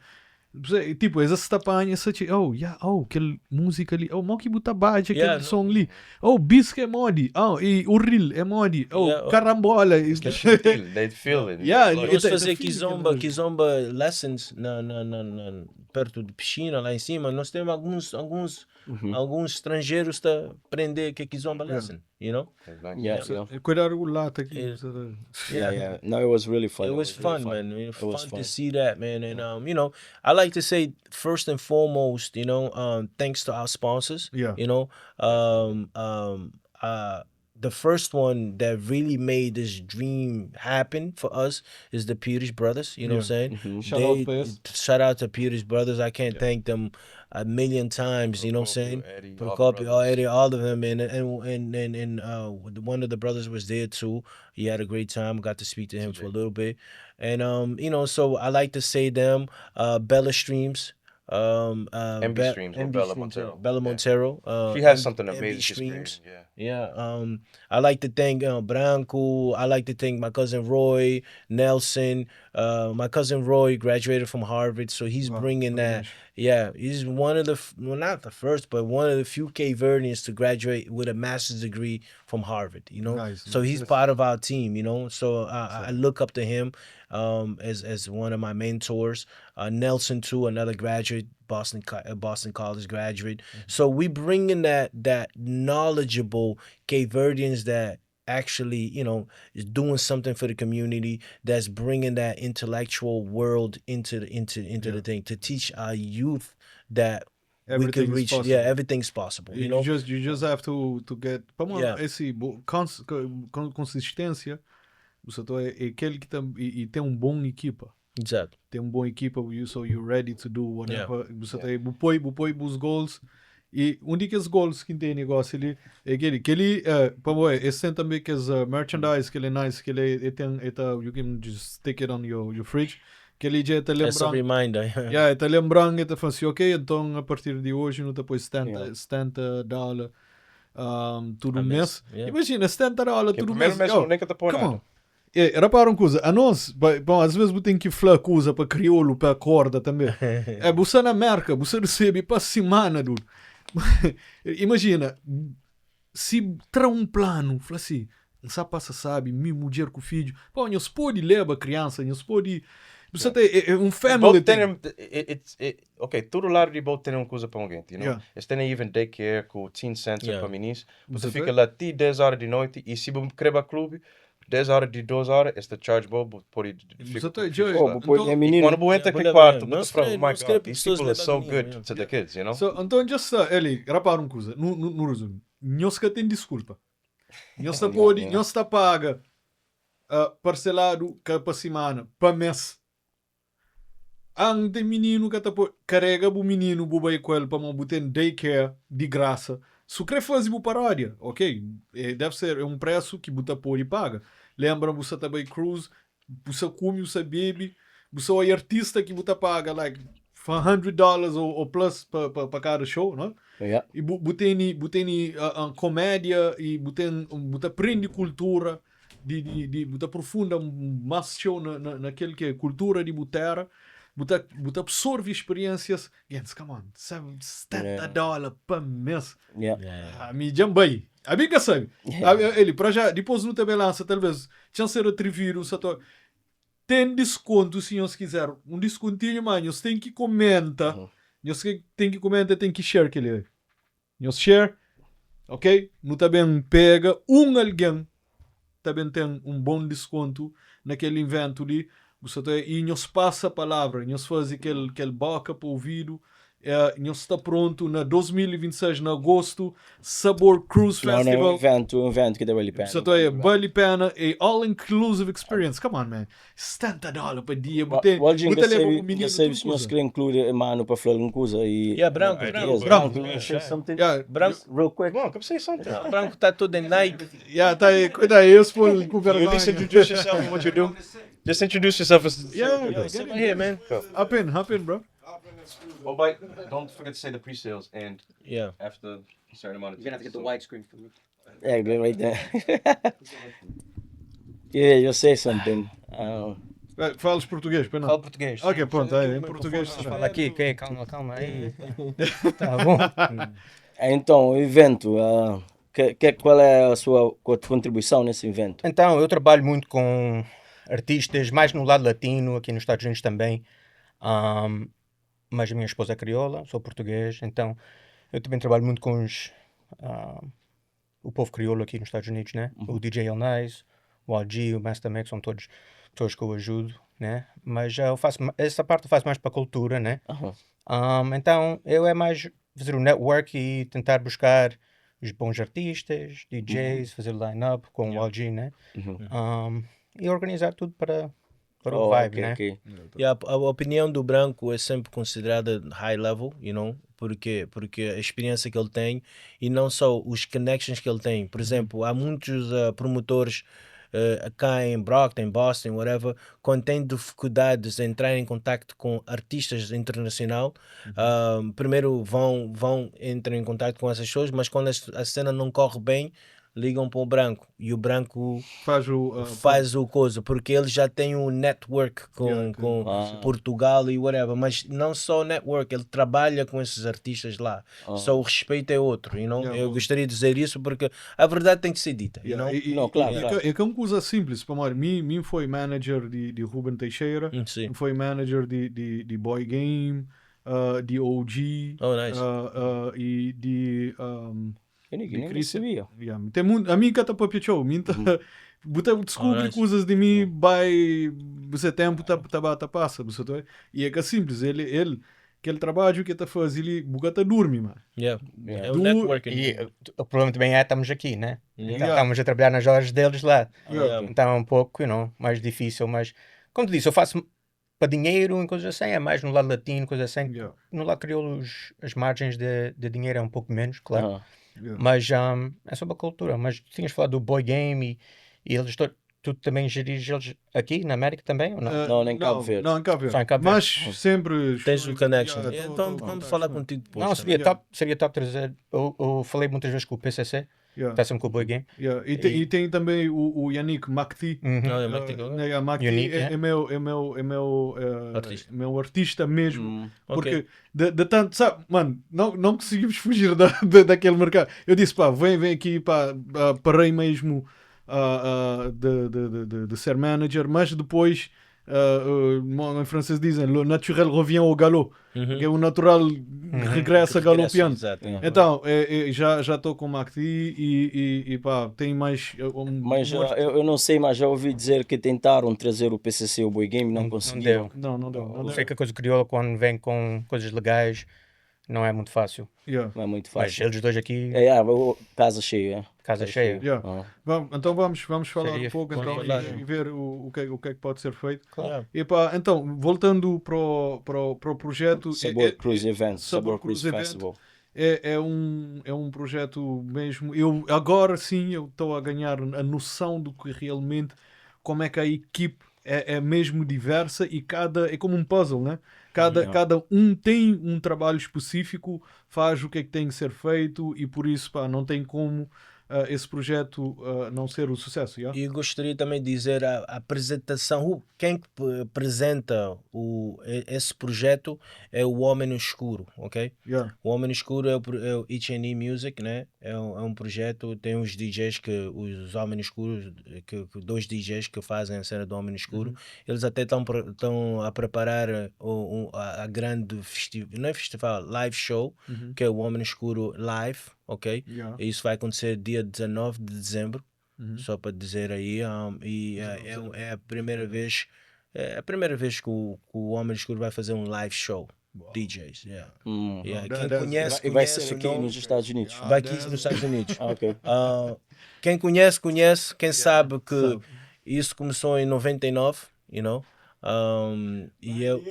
Você, tipo, essa se apanha, essa oh, yeah, oh, aquele música ali, oh, mal que botar baixo, aquele Yeah, som ali, oh, bisque é modi, oh, e o reel é modi, oh, Yeah, oh. carambola. Feel, they feel it. Yeah, Like, Nós Tá- fazer tá fixe aquele- kizomba lessons perto de piscina lá em cima. Nós temos alguns estrangeiros a aprender que é kizomba lesson, you know? it's nice. Yeah. Cuidar o lata aqui. Yeah. Yeah. No, it was really fun. It was really fun, man. It was It was fun fun. to see that, man. And I like to say first and foremost, thanks to our sponsors. Yeah. The first one that really made this dream happen for us is the Peters Brothers. You know what I'm saying? Shout out pra eles. Shout out to Peters Brothers. I can't thank them a million times. You know what I'm saying? Eddie, all the Procopio, brothers. Eddie, all of them, and one of the brothers was there too. He had a great time. Got to speak to him for a little bit, and so I like to say them, Bella Streams, MB Streams, or MB Bella Streams, Montero. Bella Yeah. Montero. She has something MB amazing she's Streams. creating, yeah. Yeah, I like to thank Branco. I like to thank my cousin Roy Nelson. My cousin Roy graduated from Harvard, so he's Wow, bringing that. parabéns. Yeah, he's one of the well, not the first, but one of the few Cape Verdeans to graduate with a master's degree from Harvard. Nice. So he's part of our team. So I look up to him as one of my mentors. Nelson too, another graduate, Boston College graduate. So we bring in that knowledgeable Cape Verdeans that actually, is doing something for the community, that's bringing that intellectual world into the thing to teach our youth that we Everything could is reach. possible. Yeah, everything's possible. You You, know? you just have to get. Vamos Yeah. esse consistência. Você tá, é aquele que tam, e tem um bom equipa. Exato. Tem um bom equipa, so you're ready to do whatever. Você tem, bu põe os goals. E um dos goals que tem negócio ali é aquele que ele, pô, esse tem também que é merchandise, que ele é nice, que ele é, tem, é, tá, you can just stick it on your fridge. Kel-li dja ta É só lenbra-m. reminder. Yeah, e ta lenbra-m, e ta fla assim, ok, então a partir di oji nu ta poi 70, 70 dólar tudu A mês. mês, yeah. Imagina, 70 dólar Que tudu primeiro mês. mês Yo, nem que te põe come nada. on. E, repara uma coisa, a nós, bom, às vezes você tem que falar coisa para crioulo, para corda também. É, você na América, você recebe para semana, dude. Imagina, se tra um plano, fala assim, não sabe passa sabe, minha mulher com o filho, pô, nós pode levar a criança, nós pode, você tem é um family Both tem, thing. ok, todo lado de both tem uma coisa para alguém, you know? Eles têm even daycare com teen center para meninos. Você fica lá até 10 horas de noite e se você quer para clube, 10 horas de 2 horas, este charge bom, pode Você tem, Joey, Oh, pô, então, é menino. Quando você entra Yeah, aqui quarto, não você fala, oh se my não se God, crê these pessoas people are so levar good menino, to the kids, you know? So, então, just, ele, repara uma coisa, no resumo, nós que tem desculpa. Nós tá pode, nós tá paga parcelado que para semana, para mês. Ante menino que tá po, carrega o menino, bu vai com ele para botar daycare de graça. Se quer fazer bu paródia, ok? Deve ser um preço que buta pode paga. Lembra, você tá bem cruise, você come, você bebe, você é artista que buta paga like $100 ou plus pa cada show, não? E bu tem comédia e bu aprende cultura de bu aprofunda mais show naquele que é cultura de butera, bu absorve experiências. Gens, come on, 70 dólares pa mês. Ah, mi jambei. A mim que sabe. Ah, ele, para já, depois não também lança, talvez, tinha ser atrevido, só tô... Tem desconto, se nós quiser. Um descontinho, mas nós tem que comenta. Nós tem que comenta, tem que share aquele. Nós share, ok? Não também pega um alguém, também tem um bom desconto naquele evento ali. Você tem, e nós passa a palavra, nós faz aquele boca para o ouvido. Nós está pronto na 2026, em agosto, Sabor Cruise Não, não, é um Festival. evento, um evento que dá vale a pena. Você tem vale a pena, é all-inclusive experience. Come on, man. 70 dólares por dia. Botei, O Algin, botei que levar o sabe, menino, que sabe tudo se nós coisa. queremos incluir mano para falar alguma coisa e... Yeah, branco, Yes, branco. Branco. Branco, say something Branco. real quick. Come on, come say something. Branco tá todo em Nike. Yeah, tá aí, cuida aí, eu sou com You at least vergonha. introduce yourself and what you do. Just introduce yourself. As, Yeah, Yo, get sit it. right here, man. Hop in, hop in, bro. Oh, but don't forget to say the pre-sales and after a certain amount of You're gonna have to get the widescreen for me. Yeah, go right there. Yeah, you say something. Falas português, pois não? Falo português. Ok, pronto, aí, em português será. Fala aqui, ok, calma, calma aí. Tá bom. Então, o evento, qual é a sua contribuição nesse evento? Então, eu trabalho muito com artistas, mais no lado latino, aqui nos Estados Unidos também. Mas a minha esposa é crioula, sou português, então eu também trabalho muito com o povo crioulo aqui nos Estados Unidos, né? O DJ El Nice, o OG, o Master Max, são todos pessoas que eu ajudo, né? Mas eu faço essa parte eu faço mais para a cultura, né? Então eu é mais fazer o network e tentar buscar os bons artistas, D Js, fazer line-up com o OG, né? E organizar tudo para o Oh, vibe, ok, né? ok. E a opinião do branco é sempre considerada high level, you know? Porque, porque a experiência que ele tem e não só os connections que ele tem. Por exemplo, há muitos promotores cá em Brockton, em Boston, whatever, quando têm dificuldades em entrar em contacto com artistas internacional, primeiro vão entrar em contacto com essas pessoas, mas quando a cena não corre bem, ligam para o branco e o branco faz o, faz o coisa, porque ele já tem um network com Portugal e whatever, mas não só o network, ele trabalha com esses artistas lá. Só o respeito é outro, you know? Eu gostaria de dizer isso porque a verdade tem que ser dita, you know? E, Não, claro, claro. É que é uma coisa simples, para mim, mim foi manager de Ruben Teixeira, foi manager de Boy Game, de OG, Oh, nice. e de Eu de nem Christian. sabia. Yeah, tem muito, a mim que tá para show, mim tá, você descobre Oh, nice. coisas de mim vai você tempo tá passa, você tá, e é que é simples, ele aquele trabalho que tá fazendo, ele buga tá dorme, mano. É o networking. E o problema também é estamos aqui, né? Então, estamos a trabalhar nas horas deles lá. Então é um pouco, you know, mais difícil, mas como te disse, eu faço para dinheiro e coisas assim, é mais no lado latino, coisas assim. No lado crioulo, as margens de dinheiro é um pouco menos, claro. Mas é sobre a cultura. Mas tu tinhas falado do Boy Game e eles Tu também geris eles aqui na América também ou não? Não, nem em Cabo Verde. Não, em Cabo Verde. Só em Cabo Verde. Mas sempre. Tens o connection. Yeah, Então tô- vamos falar contigo depois. Não, também. seria top, seria top trazer. Eu falei muitas vezes com o PCC, Yeah, está sempre com o Boy Game. yeah. E tem também o Yannick Makti. Uhum. Não, é Martin Goga? Yeah, Makti Yannick, é, yeah. é meu Artista. meu artista mesmo. Porque Ok. de tanto, sabe, mano, não conseguimos fugir daquele mercado. Eu disse, pá, vem aqui, pá, parei mesmo de ser manager, mas depois, em francês dizem, le naturel revient au galop, que é o natural regressa galopeando. Exato. Então, já estou com o Macti e pá, tem mais um, Mas um eu não sei, mas já ouvi dizer que tentaram trazer o PCC o Boy Game e não Não conseguiram. deu. Não, não deu. Não Eu deu. sei que a coisa crioula, quando vem com coisas legais, não é muito fácil. Yeah. Não é muito Mas fácil. eles dois aqui, É, casa cheia. É. casa cheia. Yeah. Ah. Então vamos falar Seria um pouco então, falar. e ver o que é que pode ser feito. Yeah. E pá, então, voltando para o projeto, Sabor Cruise Event, Sabor Sabor Cruise Cruise Event. Festival. é um projeto mesmo. Eu, agora sim eu estou a ganhar a noção do que realmente, como é que a equipe é mesmo diversa e cada, é como um puzzle, né? Cada, cada um tem um trabalho específico, faz o que é que tem que ser feito e por isso, pá, não tem como esse projeto não ser o sucesso, yeah? E gostaria também de dizer a apresentação, quem que apresenta esse projeto é o Homem no Escuro, ok? Yeah. O Homem no Escuro é o H&E Music, né? É um projeto, tem uns DJs que, os Homens no Escuro, que dois DJs que fazem a cena do Homem no Escuro, eles até estão a preparar a grande festival, não é festival, live show, que é o Homem no Escuro Live, ok? Yeah. Isso vai acontecer dia 19 de dezembro, só para dizer aí, e é a primeira vez que o Homem Escuro vai fazer um live show. DJs, yeah. Yeah, Quem conhece, E vai conhece, ser aqui não- nos Estados Unidos. Vai aqui nos Estados Unidos. Ah, ok. Quem conhece, conhece. Quem sabe que isso começou em 99, you know? E eu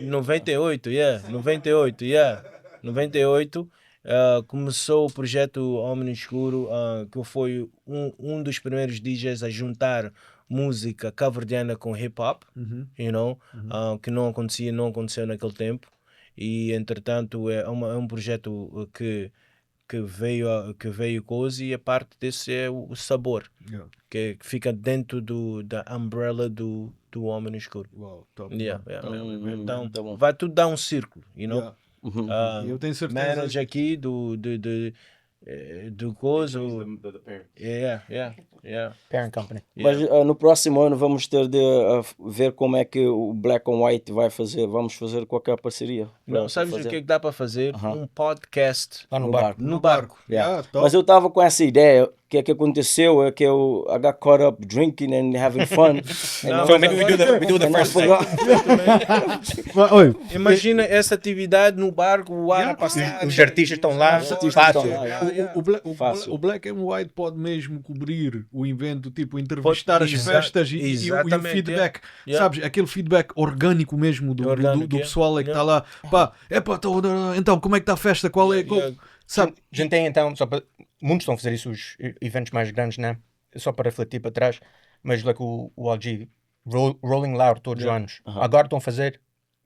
98, yeah, 98, yeah, 98. Começou o projeto Homem no Escuro, que foi um dos primeiros DJs a juntar música cabo-verdiana com hip hop, que não acontecia, não aconteceu naquele tempo. E entretanto é um projeto que veio coisa e a parte desse é o sabor, que fica dentro da umbrella do Homem no Escuro. Uau, top. Yeah. Então Tá bom. vai tudo dar um círculo. Yeah. Eu tenho certeza. Manager aqui do coisa. Yeah. Parent company. Mas no próximo ano vamos ter de ver como é que o Black on White vai fazer. Vamos fazer qualquer parceria. Não, pra sabes o fazer. que é que dá para fazer? Um podcast Lá no No barco. barco. no barco. Yeah. Yeah, top. Mas eu estava com essa ideia. O que é que aconteceu é que eu I got caught up drinking and having fun. And So maybe we do the and I first thing. forgot. Mas, oi, Imagina essa atividade no barco, o ar a passar. Os artistas estão lá, Os artistas fácil. estão lá, yeah. o Fácil. Black and White pode mesmo cobrir o evento, tipo, entrevistar as festas e o exatamente, feedback, yeah. sabes? Aquele feedback orgânico mesmo Orgânico, do yeah. pessoal é que está lá. Pá, epá, então, como é que está a festa? Qual é? Sabe? A gente tem então, só para, muitos estão a fazer isso, os eventos mais grandes, né? Só para refletir para trás, mas like o LG, Rolling Loud todos os anos. Agora estão a fazer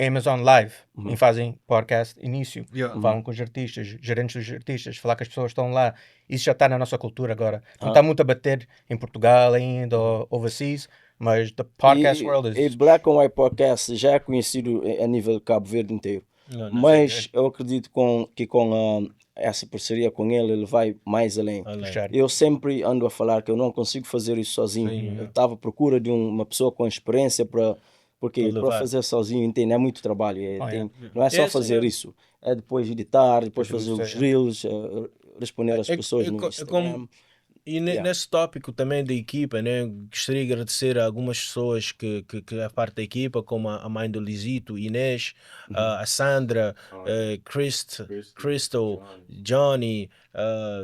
Amazon Live e fazem podcast início. Falam com os artistas, gerentes dos artistas, falar que as pessoas estão lá. Isso já está na nossa cultura agora. Não está muito a bater em Portugal ainda ou overseas, mas the podcast world is. E Black on White Podcast já é conhecido a nível de Cabo Verde inteiro. Não, não. Mas eu acredito que com essa parceria com ele, ele vai mais além. Além. Puxar. Eu sempre ando a falar que eu não consigo fazer isso sozinho. Eu estava à procura de uma pessoa com experiência para porque Para para levar. fazer sozinho, entende? É muito trabalho. Não é só Esse, fazer é. isso, é depois editar, depois fazer os Produzir, reels, responder às pessoas no é Instagram. E nesse tópico também da equipa, né, gostaria de agradecer a algumas pessoas que é parte da equipa, como a mãe do Lisito, Inês, a Sandra, Christ, Crystal, Johnny,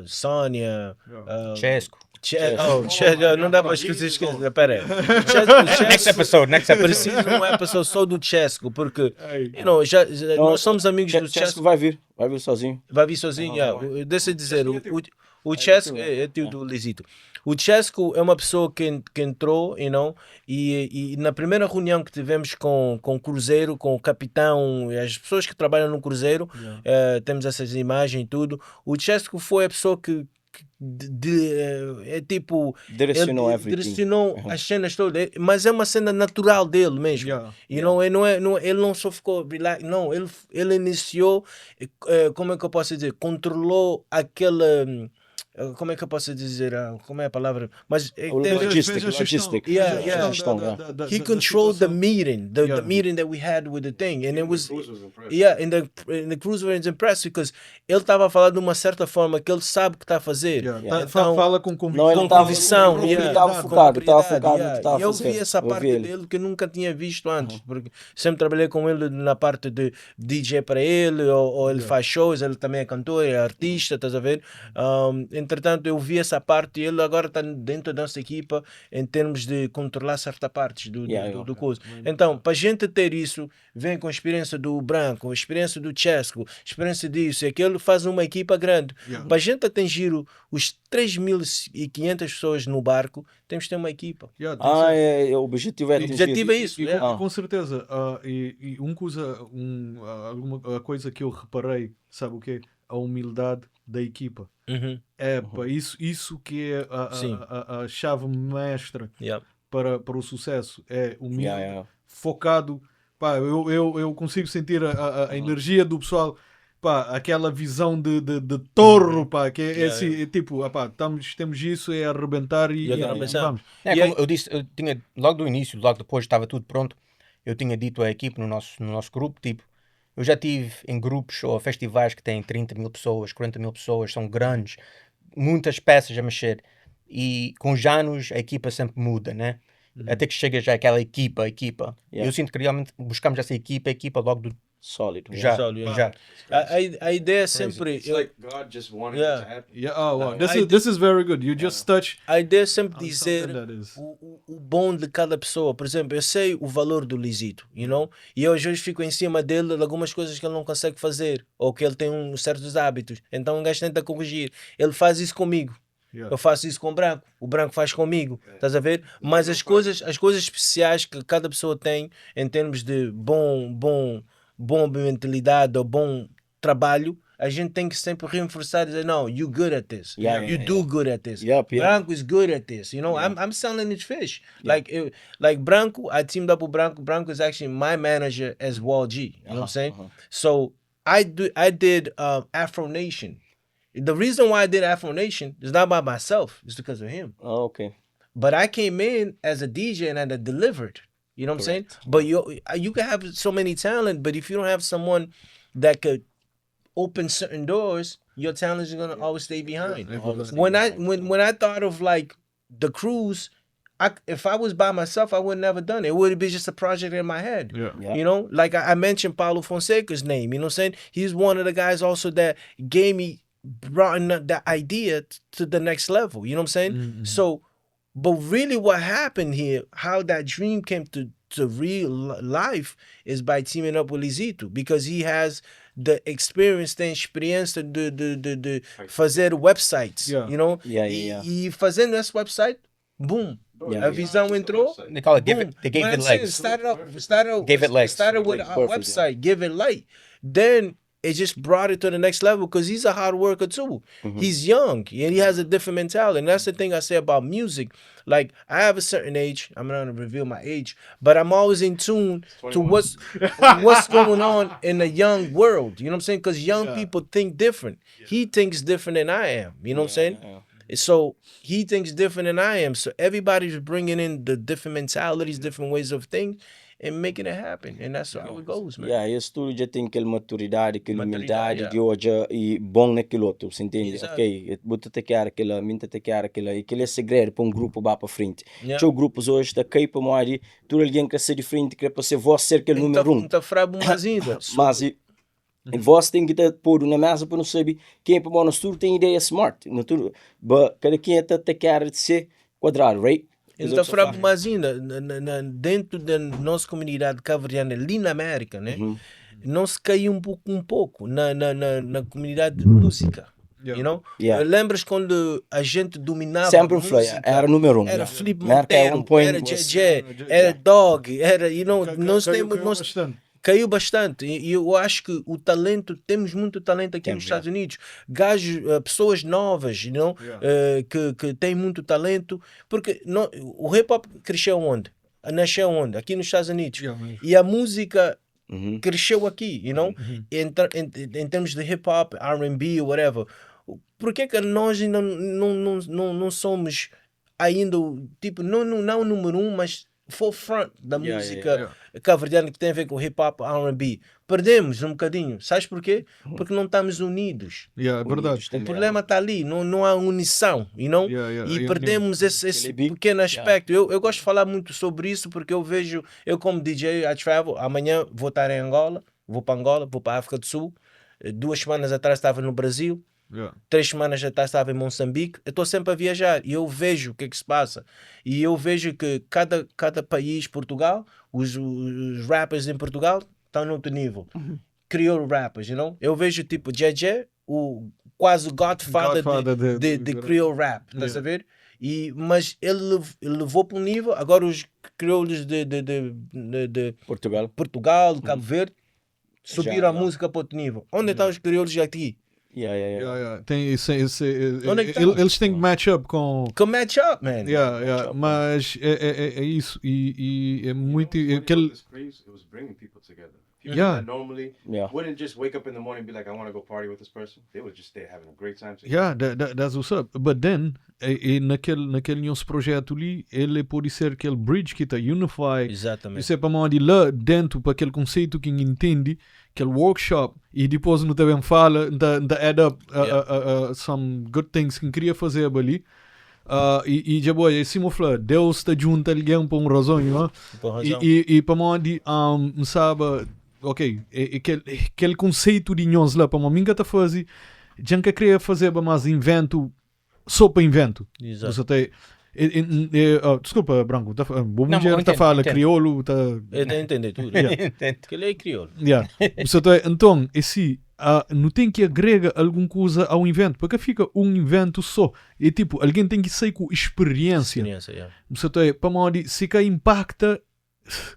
Sônia, Chesco. Oh, não dá para esquecer, esquecer, espera aí. Chesco, Next episode, next episode. Preciso de um episódio só do Chesco, porque you know, já Não, nós somos amigos do Chesco Chesco. vai vir, vai vir sozinho. Vai vir sozinho, yeah. Deixa eu dizer, o, O Chesco é tio do Lizito. O Chesco é uma pessoa que entrou, you know, e na primeira reunião que tivemos com o Cruzeiro, com o capitão e as pessoas que trabalham no Cruzeiro, temos essas imagens e tudo. O Chesco foi a pessoa que é tipo Direcionou ele everything. Direcionou as cenas todas, mas é uma cena natural dele mesmo. E não, é, não é, não, ele não só ficou relax, não, ele iniciou, como é que eu posso dizer, controlou aquele, como é que eu posso dizer, ah, como é a palavra, mas O logistic, Fez a gestão. logistic. Yeah. Gestão, da- yeah. He da controlled the situação. meeting, the meeting that we had with the thing, and it was Cruise was impressed. Yeah, and the cruise was impressed because ele estava a falar de uma certa forma que ele sabe o que está a fazer. Yeah. Yeah. Então, Fala com convicção. Não, ele com tava- convicção, ele yeah. tava Com focado, tava propriedade, focado no que yeah. tava E eu fazendo. vi essa Eu vi parte ele. dele que eu nunca tinha visto antes, porque sempre trabalhei com ele na parte de DJ para ele, ou ele faz shows, ele também é cantor, é artista, estás a ver? Entretanto, eu vi essa parte e ele agora está dentro da nossa equipa em termos de controlar certas partes do coisa. Então, para a gente ter isso, vem com a experiência do Branco, a experiência do Chesco, experiência disso e aquilo, faz uma equipa grande. Para a gente atingir os 3.500 pessoas no barco, temos que ter uma equipa. Yeah, tem Ah, que ser. é, o objetivo é O atingir. objetivo é isso. E com certeza, e um coisa, alguma a coisa que eu reparei, sabe o quê? A humildade da equipa. É, pá, isso que é a chave mestra para o sucesso. É humilde, focado. Pá, eu consigo sentir a energia do pessoal, pá, aquela visão de touro, pá, que é assim, é tipo, ah, pá, temos isso, é arrebentar E agora e pensar. vamos. É, E como eu disse, eu tinha, logo do início, logo depois estava tudo pronto, eu tinha dito à equipe no nosso grupo, tipo, eu já tive em grupos ou festivais que têm 30 mil pessoas, 40 mil pessoas, são grandes, muitas peças a mexer. E com os anos a equipa sempre muda, né? Até que chega já aquela equipa, equipa. Eu sinto que realmente buscamos essa equipa, equipa logo do Sólido. já, Sólido, yeah. já. A ideia é sempre. It's like God just wanted it to happen. Yeah, oh, wow. This I is very good. You just touch A ideia é sempre on dizer something that is. o bom de cada pessoa. Por exemplo, eu sei o valor do Lizito, you know? E eu às vezes fico em cima dele de algumas coisas que ele não consegue fazer, ou que ele tem uns certos hábitos. Então um gajo tenta corrigir. Ele faz isso comigo. Eu faço isso com o Branco, o Branco faz comigo, estás a ver? Mas as coisas especiais que cada pessoa tem em termos de bom mentalidade ou bom trabalho, a gente tem que sempre reforçar e dizer, não, you good at this. You do good at this. Branco is good at this. I'm selling his fish. Like Branco, I teamed up with Branco. Branco is actually my manager as Wall G. You know what I'm saying? So I did Afro Nation. The reason why I did Afro Nation is not by myself, it's because of him. Oh, okay. But I came in as a DJ and I delivered. You know what I'm saying? But you can have so many talent, but if you don't have someone that could open certain doors, your talent is gonna always stay behind. When I thought of like the cruise, if I was by myself, I would never done it. It would be just a project in my head. Like I mentioned Paulo Fonseca's name. You know what I'm saying? He's one of the guys also that gave me brought in that idea to the next level. You know what I'm saying? So, but really, what happened here, how that dream came to real life is by teaming up with Lizito because he has the experience, tem experiência de fazer websites, you know? E fazendo esse website, boom, a visão entrou. They call it give Boom. it, they gave But it I'm saying, legs. started out, Gave it legs. Started with Legs, a perfect, yeah. website, give it light. Then it just brought it to the next level because he's a hard worker too. He's young and he has a different mentality. And that's the thing I say about music. Like I have a certain age. I'm not gonna reveal my age, but I'm always in tune to 21. what's going on in the young world. You know what I'm saying? Because young people think different. He thinks different than I am. You know what I'm saying? So he thinks different than I am. So everybody's bringing in the different mentalities, different ways of things, and making it happen. And that's how it goes, man. Yeah, esse tudo já tem aquela maturidade, aquela Maturidade, humildade yeah. de hoje e bom naquilo outro, você entende? Exato. Ok, bota te quer aquela, minta te quer aquela, e aquele é segredo para um grupo vá para frente. Tinha grupos hoje, está cai para morrer, tudo alguém quer ser de frente, quer para ser você ser aquele número um. Então, frabo mais ainda. Mas e você tem que ter pôr na mesa para não saber quem é para bom, nós tudo tem ideia smart, no tudo, but cada quem até te quer ser quadrado, right? Então, frabo mais ainda, dentro da nossa comunidade cabo-verdiana ali na América, né? Não se caiu um pouco na comunidade de música. You know? Yeah. Lembras quando a gente dominava Sempre um flow, música? era número um. Era yeah. Felipe Merca é Monteiro, um point era was- JJ, era Dog, era, you know, nós Caiu- temos, caiu nós, bastante. caiu bastante. E eu acho que o talento, temos muito talento aqui Temos, nos Estados Unidos. Gajos, pessoas novas, you know, Yeah. que têm muito talento. Porque não, o hip hop cresceu onde? Nasceu onde? Aqui nos Estados Unidos. Yeah, mesmo. E a música Uhum. cresceu aqui, you know? Em termos de hip hop, R&B, whatever. Por que que nós ainda não somos ainda, o- tipo, não o número um, mas forefront da música cabo-verdiana que tem a ver com hip hop, R&B? Perdemos um bocadinho. Sabes porquê? Porque não estamos unidos. Yeah, é verdade. Unidos O também. problema está ali, não há unição, you know? Yeah, E perdemos esse Aquele big- pequeno aspecto. Eu gosto de falar muito sobre isso porque eu vejo, eu como DJ, I travel, amanhã vou estar em Angola, vou para Angola, vou para a África do Sul. 2 semanas atrás estava no Brasil, 3 semanas atrás estava em Moçambique. Eu estou sempre a viajar e eu vejo o que é que se passa. E eu vejo que cada país, Portugal, os rappers em Portugal estão no outro nível. Crioulo rappers, you know? Eu vejo tipo JJ, o quase o godfather, Godfather de Creole rap, estás a ver? Mas ele levou para um nível, agora os crioulos de Portugal. Portugal, Cabo Verde, subiram a Já. música para outro nível. Onde estão os crioulos aqui? Yeah, yeah, yeah. Yeah, yeah. Tem esse, Onde é que tá? eles têm que match up com. Que match up, man. Yeah, yeah. Mas é isso. E é muito. É aquele... It was bringing people together. People that normally wouldn't just wake up in the morning and be like, I want to go party with this person. They would just stay having a great time together. Yeah, that's what's up. But then, e naquele nosso projeto ali, ele pode ser aquele bridge que tá unify. Exatamente. Isso é para mandar de lá dentro, para aquele conceito que entende, aquele workshop, e depois não também fala, da add up some good things que queria fazer ali. E já boa, e assim falou, Deus está junto a alguém por uma razão, you know? Por razão. E para mandar, sabe, ok, e aquele conceito de nós lá, para mim que tá fazer, já nunca queria fazer mais invento, só para invento. Exato. Você tem, e, oh, desculpa, Branco, tá, bom Não, dia, eu tá entendo, fala entendo. crioulo, tá. Eu tenho que entender tudo. Yeah. Entendo. Porque ele é crioulo. Yeah. Você tem, então, esse, não tem que agrega alguma coisa ao invento, porque fica um invento só. E tipo, alguém tem que sair com experiência. Experiência, yeah. Você tem, para modo, se que impacta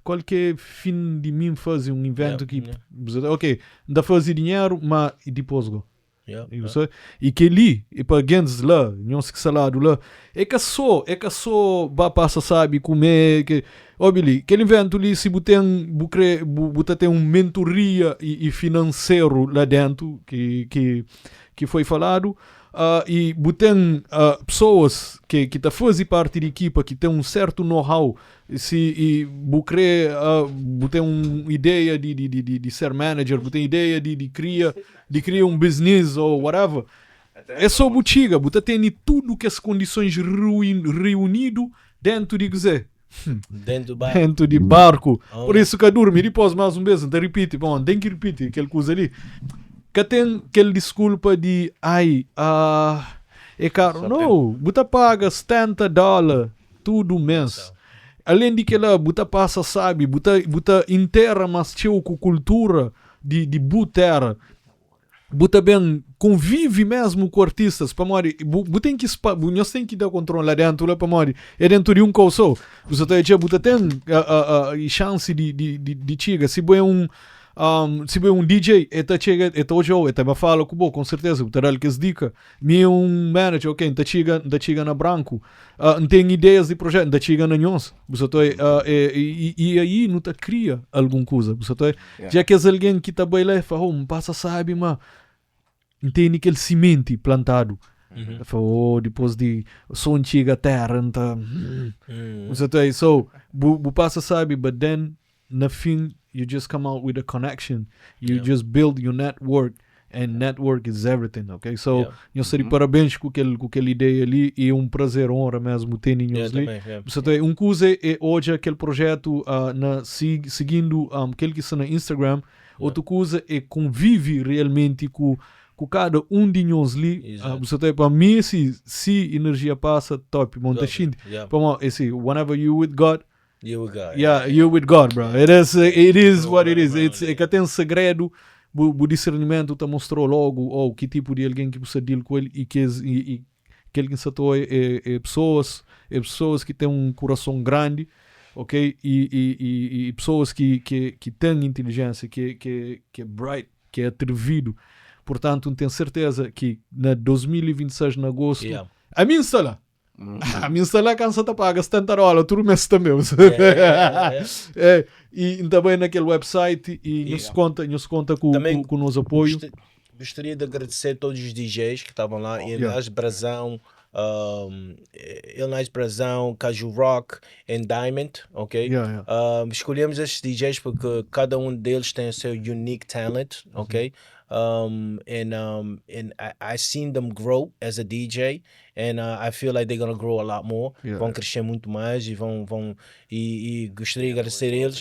qualquer fim de mim fazer um evento Yeah, que, yeah. você tem, ok, dá fazer dinheiro, mas e depois go. Yeah, E yeah. você, e que ali, e para gente lá, não se que salado lá, é que só vá passa sabe comer, que, ó Billy, aquele evento ali, se você tem, você você tem um mentoria e financeiro lá dentro, que foi falado, e você tem, pessoas que tá fazendo parte da equipa, que tem um certo know-how, se, e você crê, você tem uma ideia de ser manager, você tem ideia de criar um business ou whatever. É só botiga, você tem tudo que as condições reunido dentro de dizer. Dentro do barco. Dentro de barco. Oh. Por isso que eu durmo e depois mais um vez, então repite, bom, tem que repetir aquele coisa ali. Que tem aquele desculpa de, ai, é caro. Só Não, você paga setenta dólares tudo mês. Além de que lá, você passa, sabe, você enterra mais teu com cultura de boa terra. Você bem convive mesmo com artistas, para morrer. Bu tem que spa, bu, nós tem que dar controle lá dentro, lá para morrer. É dentro de um calço. Você tem, você tem a chance de chega. Se você é um, se é um DJ, é tá chega, é tá hoje, é tá me fala com com certeza, tá dando que as dica. Me é um manager, ok, tá chega na branco. Não tem ideias de projeto, tá chega na nós. Você tá, é, e aí não tá cria alguma coisa. Você tá, já que é alguém que tá bem lá e fala, oh, me passa, sabe, mas entende aquele semente plantado. Falou, oh, depois de som antiga terra, então, Você tá aí, so, bu passa, sabe, but then, na fim, you just come out with a connection. You just build your network, and network is everything, ok? So, eu seria parabéns com aquela ideia ali, e é um prazer, honra mesmo ter nenhum ali. Também, yeah. Você tem um coisa é hoje aquele projeto, na, seguindo, aquele que está no Instagram, outra coisa é convive realmente com cada um de nós ali. Você tem, para mim, se energia passa, top, monta Top, gente. yeah. Para mim, esse, whenever you with God, You with God. Yeah, you with God, bro. It is what it is. Bro, It's, é que tem um segredo. Bu, bu discernimentu ta mostrou logu oh ki tipu di algen ki bu sta deal ku el i kes i, i kel ki N sta ta oia é, é pessoas, é pessoas ki ten un kurason grandi, ok? I, i, i, i pessoas ki, ki, ki ten inteligência, ki, ki, ki é bright, ki é atrevidu. Portantu, N ten serteza ki na 2026, na agostu, Yeah. ami N sta la. Ami N sta la ka N sa ta paga 70 dóla tudu mês tanbe. Yeah, yeah, yeah. É, i N ta bai na kel website i nhos Yeah. konta, nhos konta ku, Também ku, ku nos apoiu. Gostaria de agradecer todos os DJs que estavam lá, Yeah. Elnás Brazão, Elnás Brazão, Caju Rock e Diamond, ok? Yeah, yeah. Escolhemos estes DJs porque cada um deles tem o seu unique talent, ok? And I seen them grow as a DJ and I feel like they're gonna grow a lot more. Vão crescer muito mais e vão, vão e gostaria de agradecer eles,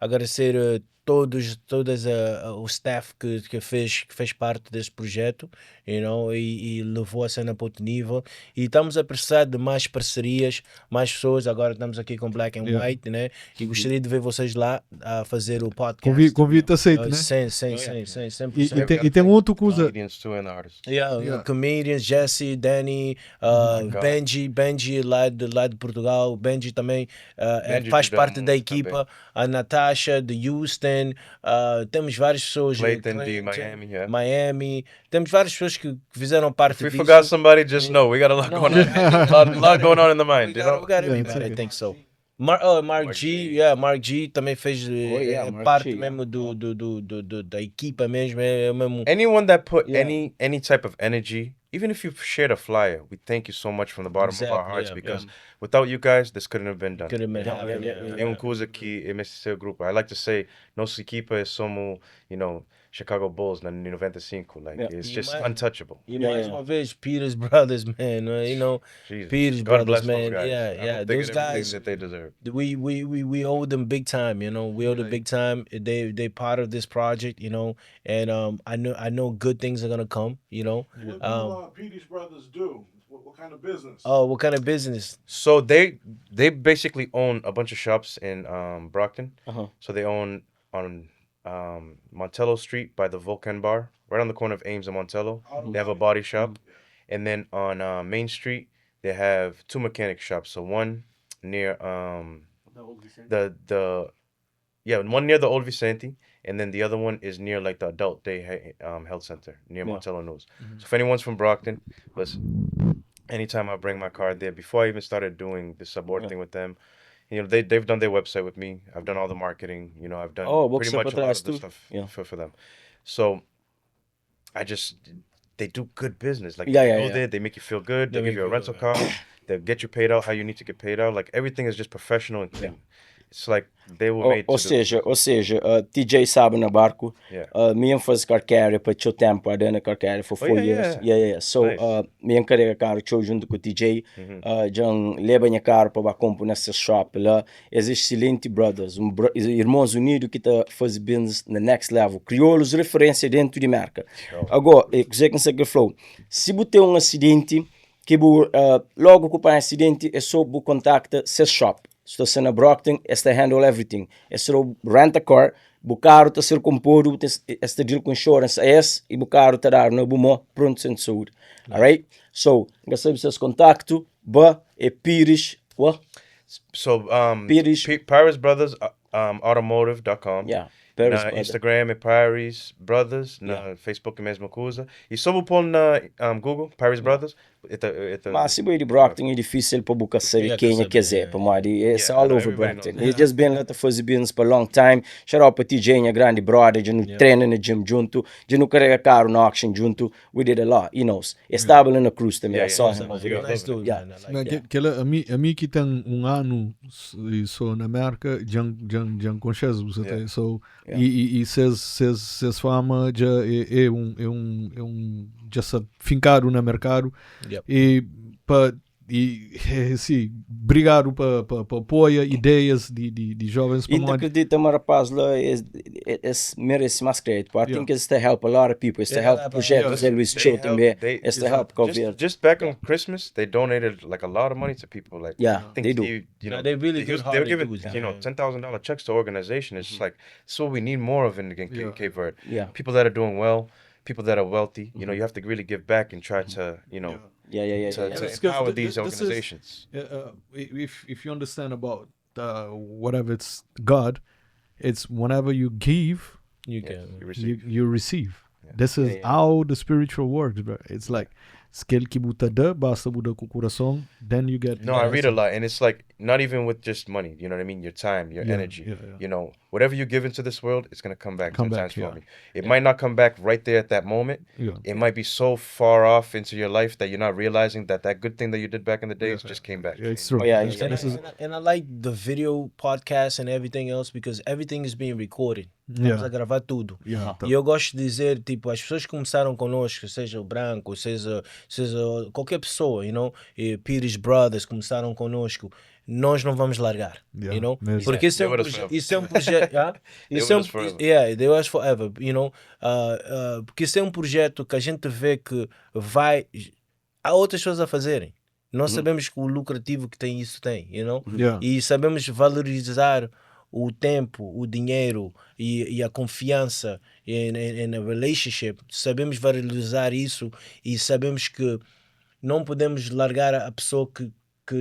agradecer todos, todas o staff que fez parte desse projeto e levou a cena para outro nível. E estamos a precisar de mais parcerias, mais pessoas. Agora estamos aqui com Black and White, né? E gostaria de ver vocês lá a fazer o podcast. Convite aceito, né? Sim, 100%. E tem outro coisa. Comedians too and artists. Yeah, comedians, Jesse, Danny, God. Benji lá de Portugal, Benji também Benji faz de parte da Belmont equipa, a Natasha de Houston, temos várias pessoas, Clayton de Clayton, Miami, yeah. Miami, temos várias pessoas que fizeram parte If we disso. forgot somebody, just know we got a lot going on. A lot going on in the We mind, you got, know? we got Yeah, it's everybody, I okay. think so. Oh, Mark Mark G, G. yeah, Mark G também fez Oh, yeah, Mark parte G, yeah. mesmo do, da equipa mesmo, é mesmo. Anyone that put Yeah. any type of energy, even if you shared a flyer, we thank you so much from the bottom of our hearts because without you guys, this couldn't have been done. Couldn't have been happening, É uma coisa que é seu grupo. I like to say, nossa equipa é somos, Chicago Bulls na 95. Like, it's just untouchable. E Yeah, mais uma vez, Peters Brothers, man, Jesus. Peters God Brothers, bless those man. guys. Yeah, I yeah, hope they those get everything guys, that they deserve. we owe them big time. We owe them big time. They part of this project, and I know good things are gonna come. What do Peters Brothers do? What kind of business? Oh, what kind of business? So they basically own a bunch of shops in Brockton. So they own on Montello Street by the Vulcan Bar, right on the corner of Ames and Montello. They have a body shop, and then on Main Street they have two mechanic shops. So one near the yeah one near the old Vicente, and then the other one is near like the adult day health center near Montello News. So if anyone's from Brockton, listen. Anytime I bring my car there, before I even started doing the Sabor thing with them, they've done their website with me. I've done all the marketing. I've done Oh, pretty website much a lot atrás of the too. stuff for them. So I just they do good business. Like you go there, they make you feel good. They They give make you a you feel rental good. car. They'll get you paid out how you need to get paid out. Like everything is just professional and clean. It's like they were Ou, made ou to do. seja, TJ sabe na barco, mi N faze car carrier pa txeu tempo, I done a car carrier for 4 years. Yeah. Yeah. So, Nice. Mi N karega karu txeu junto ku TJ, dja N leba nha karu pa ba konpo nessa shop la. Es excelente brothers, irmãos unidos ki ta faze business na next level. Crioulos referência dentro de merca. Agora, kuzê ki N sa kre fla-u, si bu ten un acidente, ki bu, logo ku pa acidente, é só bu contacta ses shop. Se sta na Brockton, es ta handle everything. Es ta rent a car, bu karu ta ser kompodu, es ta deal ku insurance a es, e bu karu ta dar na bu mô, pronto, sem saúde. Alright? So, nga sabe ses contacto, ba, é Pires, what? So Pires. Pires Brothers Automotive.com. Yeah, Pires Na Brothers. Instagram é Pires Brothers, na Facebook é a mesma coisa. E só vou pôr na Google, Pires Brothers. Ita, Mas se de Brockton é difícil para buscar saber Yeah, quem é saber, que é, yeah. pa modi, it's Yeah, all no, over everybody Brockton. knows. He's just been lá to fazer business for a long time. Shout out para TJ, minha grande brother, já não treina na gym junto, já não carrega carro na auction junto. We did a lot, he knows. Estava lá na cruise também, I saw him over there. Nice dude, man. I like Não, que, a mim que tem um ano e sou na América, já conheço você tem, so, e ses fama já é um já está fincado no mercado e para E, sim, obrigado pa, pa, pa apoia ideias de, de, de jovens E pa acredita, mas rapaz lá, es, es merece mais crédito. I think it's to help a lot of people. It's to help projetos Zé Luís They Cho help- também. they- It's to help Cabo Just, Verde. just back on Christmas, they donated like a lot of money to people. Like, Yeah, I think they do. he- you No, know, they really he was- good they were hearted giving dudes, you know yeah. $10,000 checks to organization. It's just like so we need more of in, in Cape Verde. Yeah. People that are doing well, people that are wealthy. You know, you have to really give back and try to you know Yeah, to, yeah. to Because empower these this is- organizations. If you understand about whatever it's God, it's whenever you give, You Yeah, can. you you, receive. you receive. This is how the spiritual works, bro. It's like skill que buta dá, basta buda com o coração, then you get. No, I read a lot, and it's like not even with just money. You know what I mean? Your time, your Yeah, energy. yeah. You know, whatever you give into this world, it's gonna come back Come 10 back, times yeah. for me. It might not come back right there at that moment. Yeah. It might be so far off into your life that you're not realizing that that good thing that you did back in the days just came back. Yeah, it's true. Oh, yeah, This yeah. And I, is and I like the video podcast and everything else because everything is being recorded. Estamos Yeah. a gravar tudo. Yeah, E eu gosto de dizer, tipo, as pessoas que começaram connosco, seja o Branco, seja qualquer pessoa, you know, e Pires Brothers começaram conosco, nós não vamos largar, Yeah, you know? mesmo. Porque isso é um, They with us forever. isso é um projeto, ah? Isso é with um, us forever. yeah, they with us forever, you know? Porque isso é um projeto que a gente vê que vai, há outras pessoas a fazerem. Nós sabemos que o lucrativo que tem isso tem, you know? Yeah. E sabemos valorizar o tempo, o dinheiro e a confiança in a relationship. Sabemos valorizar isso e sabemos que não podemos largar a pessoa que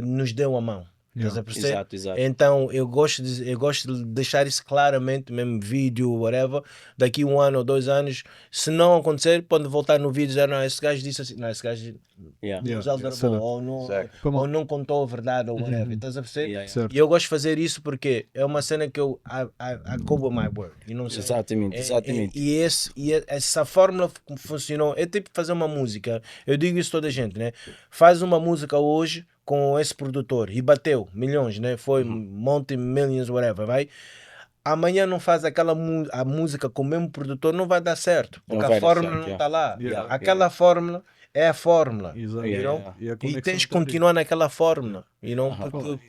nos deu a mão. Estás a perceber? Exato. Então eu gosto de deixar isso claramente, mesmo vídeo, whatever. Daqui 1 ano ou 2 anos, se não acontecer, pode voltar no vídeo e dizer: não, esse gajo disse assim, não, esse gajo nos aldrabou, ou não contou a verdade, ou whatever. Estás a perceber? Certo. E eu gosto de fazer isso porque é uma cena que eu I go with my word. You know what I'm saying? Exatamente. E essa fórmula funcionou. É tipo fazer uma música. Eu digo isso a toda a gente, né? Faz uma música hoje com esse produtor e bateu milhões, né? Foi multi-millions, whatever, vai? Amanhã não faz aquela a música com o mesmo produtor, não vai dar certo, Não porque a vai dar fórmula certo, não yeah. tá lá. Aquela fórmula é a fórmula, you know? E a E conexão tens que tá ali. continuar naquela fórmula, you know? Porque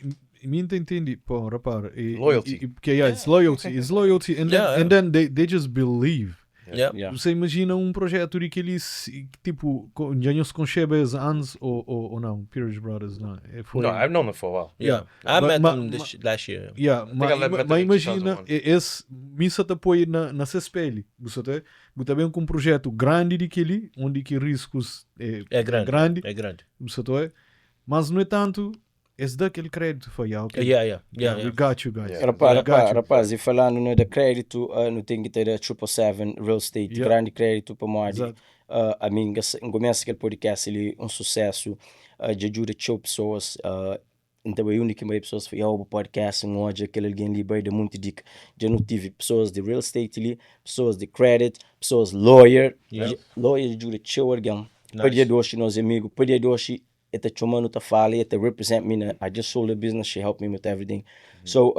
Me entendi, pô, repara, Loyalty. porque, yeah, it's loyalty, it's loyalty, and then, and then they just believe. Você imagina um projeto de que eles, tipo, já não se concebe antes ou não, Pires Brothers, não. É, foi No, I've known them for a while. Yeah. I But met them this last year. Yeah, I met mas them in imagina 2001. esse missa te apoia na CSPL. Você tem, você também com um projeto grande de que ali, onde que riscos é, É grande. grande. É grande. Você tem, mas no entanto, esse dá aquele crédito foi, yeah, okay. Yeah. We got you guys. Rapaz, We got you. rapaz, e falando, né, de crédito, não tem que ter a 777 Real Estate, grande crédito para nós. A mim, começa aquele podcast ali, um sucesso, de ajuda de pessoas, então é a única meio pessoas foi, oh, o podcast, um ódio, aquele alguém ali, vai dar muita dica. Já não tive pessoas de real estate ali, pessoas de credit, pessoas lawyer, lawyer ajuda de alguém. Para dia de hoje, meus amigos, para dia de hoje, eta chamando ta fala, eta represent me, na, I just sold a business, she helped me with everything. So,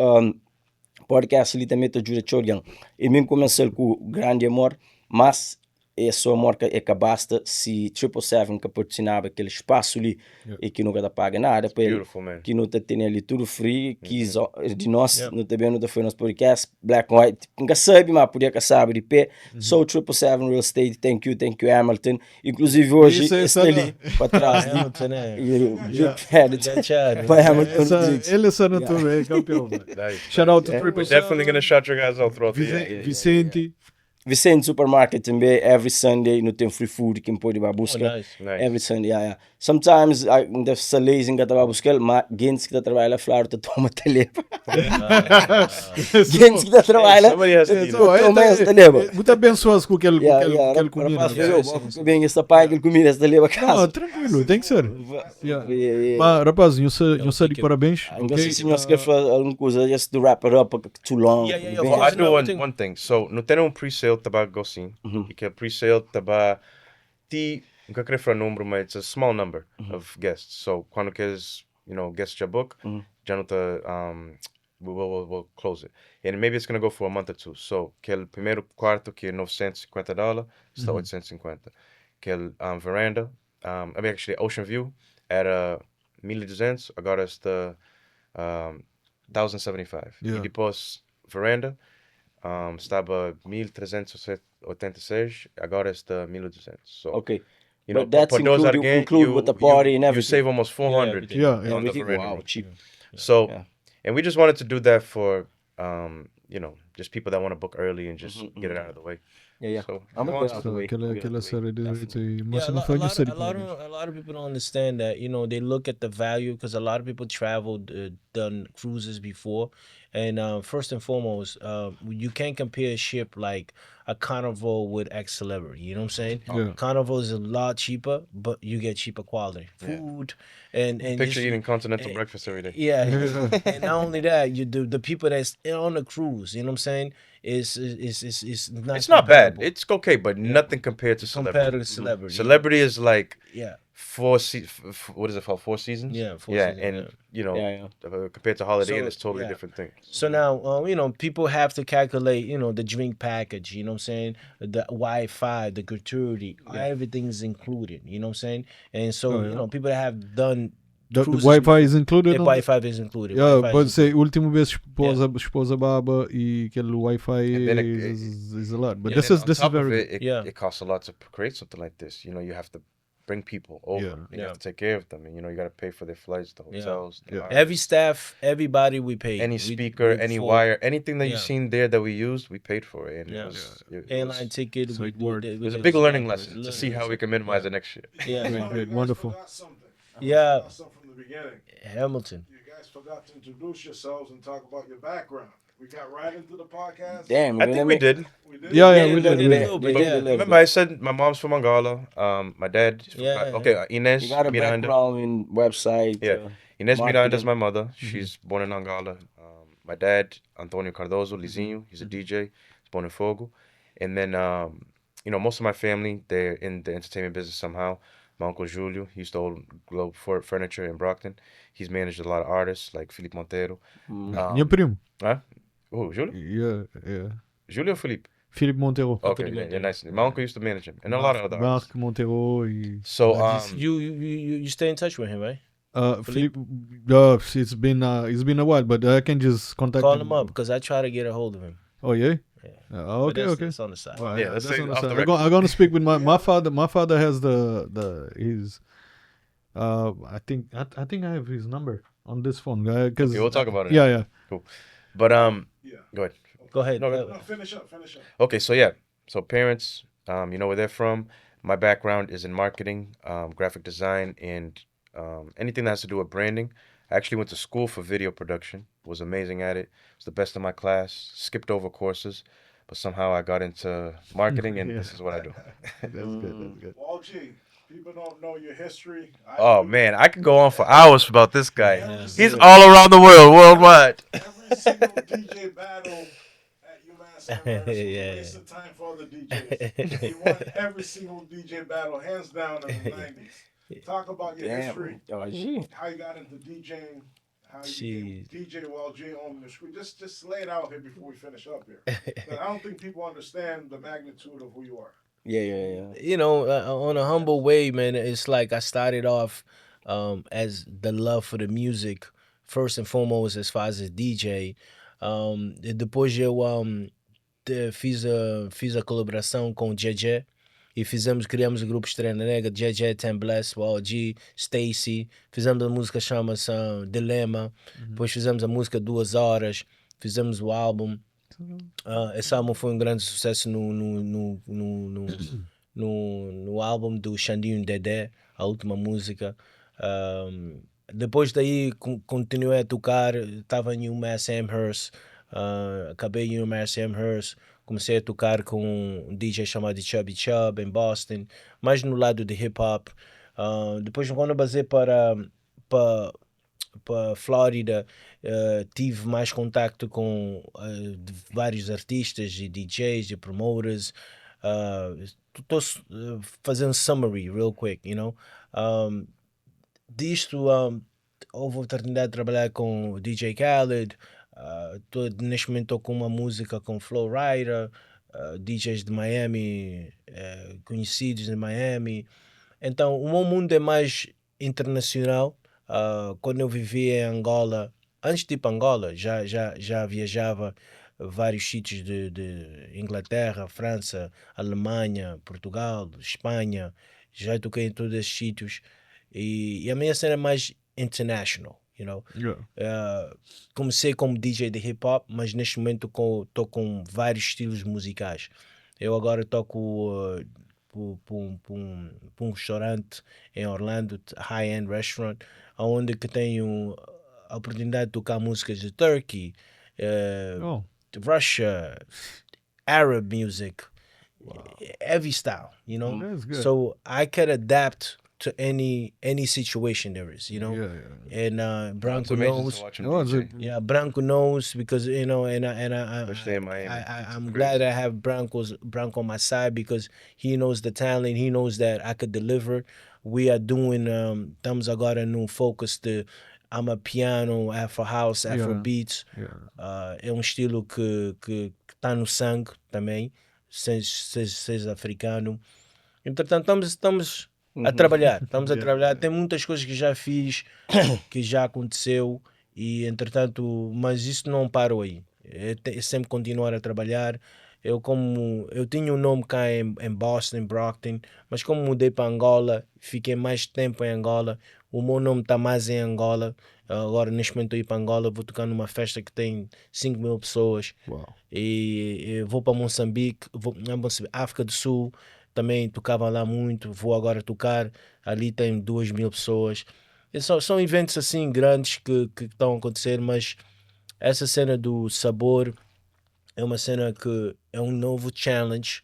podcast ali também te ajuda a alguém. E mim comecei com grande amor, mas é só amor que é que basta se 777 que patrocinava aquele espaço ali e que nunca te paga nada para ele, Beautiful, man. que não te tem ali tudo free, que de nós, não também não te foi nosso podcast, black and white, nunca sabe, mas podia que sabe de pé. So 777 Real Estate, thank you, thank you Hamilton. Inclusive hoje Isso, está ali para trás, né? Hamilton, né? E o Já tchau. Para Hamilton Essa, ele é só na tua, é campeão, mano. Nice. Shout out to We're Triple definitely gonna shout you guys out throughout the year. Vicente. Vicente Supermarket também, every Sunday, não tem free food, quem pode ir buscar. Oh, nice. Nice. Every Sunday, yeah. Sometimes, I deve ser lazy que estava buscar, mas gente que trabalha lá, flor, te toma teleba. Gente que trabalha, Somebody has to eat it. Então, toma esta leva. Muito abençoado com aquele, Yeah, com aquele, yeah, aquele comida. rapaz, eu, bem, esta pai, aquele comida, esta leva a Não, casa. tranquilo, tem que ser. Yeah. Yeah. Mas, rapaz, eu sei de parabéns. Não ok? sei se nós quer falar alguma coisa, just to wrap it up, porque too long. Yeah. Bem, Well, I do No, one, tem- one thing. So, não tem um pre-sale taba gosin. E que pre-sale taba ti, nunca queria falar número, mas it's a small number of guests. So, quando queres, you know, guests já book, já não tá, we'll close it. And maybe it's gonna go for a month or two. So, que o primeiro quarto que é 950 dólares, está 850. Que o veranda, I mean, actually, Ocean View era 1200, agora sta um, 1075. Yeah. E depois veranda estava 1386, agora está 1200. So, Okay. you know, But that's por dois include- alguém, include you, with the party you, and you everything. save almost 400 everything. Yeah, on yeah. the Everything. veranda Wow, room. cheap. So, Yeah. and we just wanted to do that for, you know, just people that want to book early and just get it out of the way. Yeah. So, I'm gonna get out of the So, way. aquela, I'll get out aquela of the way. série de Definitely. mas Yeah, se não foi de série a lot of people don't understand that. They look at the value because a lot of people traveled, done cruises before, and first and foremost, you can't compare a ship like a Carnival with X Celebrity. You know what I'm saying? Yeah. Carnival is a lot cheaper, but you get cheaper quality food and Picture just, eating continental breakfast every day. Yeah, and not only that, you do the people that's on the cruise. You know what I'm saying? Is not It's not bad. comparable It's okay, but nothing compared to compared Celebrity. to Celebrity. Celebrity is like four what is it called? Four Seasons? Yeah, Four Yeah, Seasons, and yeah. compared to Holiday Inn, So, it's totally different thing. So now, people have to calculate, the drink package, you know what I'm saying? The Wi-Fi, the gratuity, everything's included, you know what I'm saying? And so, people that have done The cruises Wi-Fi is included the on Wi-Fi is included. Yeah, Wi-Fi but is say último vez esposa baba e aquele Wi-Fi And then is a lot. But And this then is on this is top of very good. it, it costs a lot to create something like this. You have to bring people over. And you have to take care of them, and you got to pay for their flights, the hotels, the lodging. Every staff, everybody we paid. Any speaker, We any for wire, anything that you've seen there that we used, we paid for it. And it was Airline ticket. So We it worked. did, it we was a did big learning learning lesson to see how we can minimize it next year. Yeah. Great, Oh, great, you guys wonderful. forgot something. I forgot something from the beginning. Hamilton. You guys forgot to introduce yourselves and talk about your background. We got right into the podcast. Damn, I think we did. We did. Yeah, yeah, Yeah, we we did. did We a did. little bit, Yeah, yeah. a little Remember, bit. I said my mom's from Angola. My dad. Is from, okay, Inês You got a Miranda. background in website. Yeah. Inês Miranda is marketing. my mother. She's born in Angola. My dad, Antonio Cardoso Lizinho, he's a DJ. He's born in Fogo. And then, most of my family, they're in the entertainment business somehow. My uncle Julio, he used to own Globe Furniture in Brockton. He's managed a lot of artists like Felipe Monteiro. Meu primo. Huh? Who, Julio? Yeah. Julio or Felipe? Felipe Monteiro. Okay, yeah, nice. My uncle used to manage him and a lot of other artists. Marc Monteiro e So, You stay in touch with him, right? Felipe, it's been a while, but I can just contact Call him up because I try to get a hold of him. Oh yeah. Yeah. Okay, But okay. that's on the side. All right, Yeah, let's that's say on the off side. the I'm gonna speak with my father. My father has the his. I think I have his number on this phone. Because Okay, we'll talk about it. Yeah. Cool. But go ahead. Go ahead. No, go No, finish up. Finish up. Okay, so yeah, so parents, you know where they're from. My background is in marketing, graphic design, and anything that has to do with branding. I actually went to school for video production. Was amazing at it. Was the best in my class. Skipped over courses, but somehow I got into marketing, and this is what I do. That's good. That's good. Wall G, people don't know your history. I Oh do. man, I could go on for hours about this guy. Yeah. He's all around the world, worldwide. Every single DJ battle at UMass Amherst was a waste of time for other DJs. He won every single DJ battle, hands down, in the 90s. Talk about your Damn. history, Oh, gee. how you got into DJing, how you became Jeez. DJ Wall G on the screen. Just lay it out here before we finish up here. 'Cause I don't think people understand the magnitude of who you are. Yeah. On a humble way, man, it's like I started off as the love for the music, first and foremost, as far as a DJ. E depois eu fiz a colaboração com o JJ e fizemos, criamos o grupo Estrela Negra, JJ, Ten Bless, Wall G, Stacy, fizemos a música chama-se Dilema, depois fizemos a música Duas Horas, fizemos o álbum. Esse álbum foi um grande sucesso no álbum do Xandinho Dedé, a última música. Depois daí continuei a tocar, estava em UMass Amherst, acabei em UMass Amherst, comecei a tocar com um DJ chamado Chubby Chub em Boston, mais no lado de hip hop. Depois quando eu basei para Flórida, tive mais contacto com de vários artistas e DJs e promoters. Estou fazendo summary real quick. Disto houve a oportunidade de trabalhar com o DJ Khaled. Neste momento estou com uma música com Flo Rida, DJs de Miami, conhecidos de Miami. Então o meu mundo é mais internacional. Quando eu vivia em Angola, antes de ir para Angola, já, já, já viajava vários sítios de Inglaterra, França, Alemanha, Portugal, Espanha, já toquei em todos esses sítios e a minha cena é mais international, you know? Yeah. Comecei como DJ de hip hop, mas neste momento estou com vários estilos musicais. Eu agora toco para um restaurante em Orlando, high-end restaurant, onde que tenho a oportunidade de tocar músicas de Turkey, Oh, Russia, Arab music, every style, you know. That's good. So I can adapt to any situation there is, you know. Yeah. And It's Branco amazing knows. to watch him Oh, it's DJ. a- Yeah, Branco knows because you know, and I, Especially in Miami. I'm glad I have Branco on my side because he knows the talent. He knows that I could deliver. We are doing estamos agora no focus de Amapiano, Afro House, Afro Beats. É um estilo que está no sangue também, seja africano. Entretanto, estamos a trabalhar, estamos a trabalhar. Tem muitas coisas que já fiz, que já aconteceu e entretanto, mas isso não parou aí. É sempre continuar a trabalhar. Eu como eu tinha um nome cá em Boston, em Brockton, mas como mudei para Angola, fiquei mais tempo em Angola, o meu nome está mais em Angola. Agora, neste momento, estou a ir para Angola, vou tocar numa festa que tem 5 mil pessoas. Uau. E vou para Moçambique, vou, não, Moçambique, África do Sul, também tocava lá muito, vou agora tocar, ali tem 2 mil pessoas. E são eventos assim grandes que estão a acontecer, mas essa cena do sabor é uma cena que é um novo challenge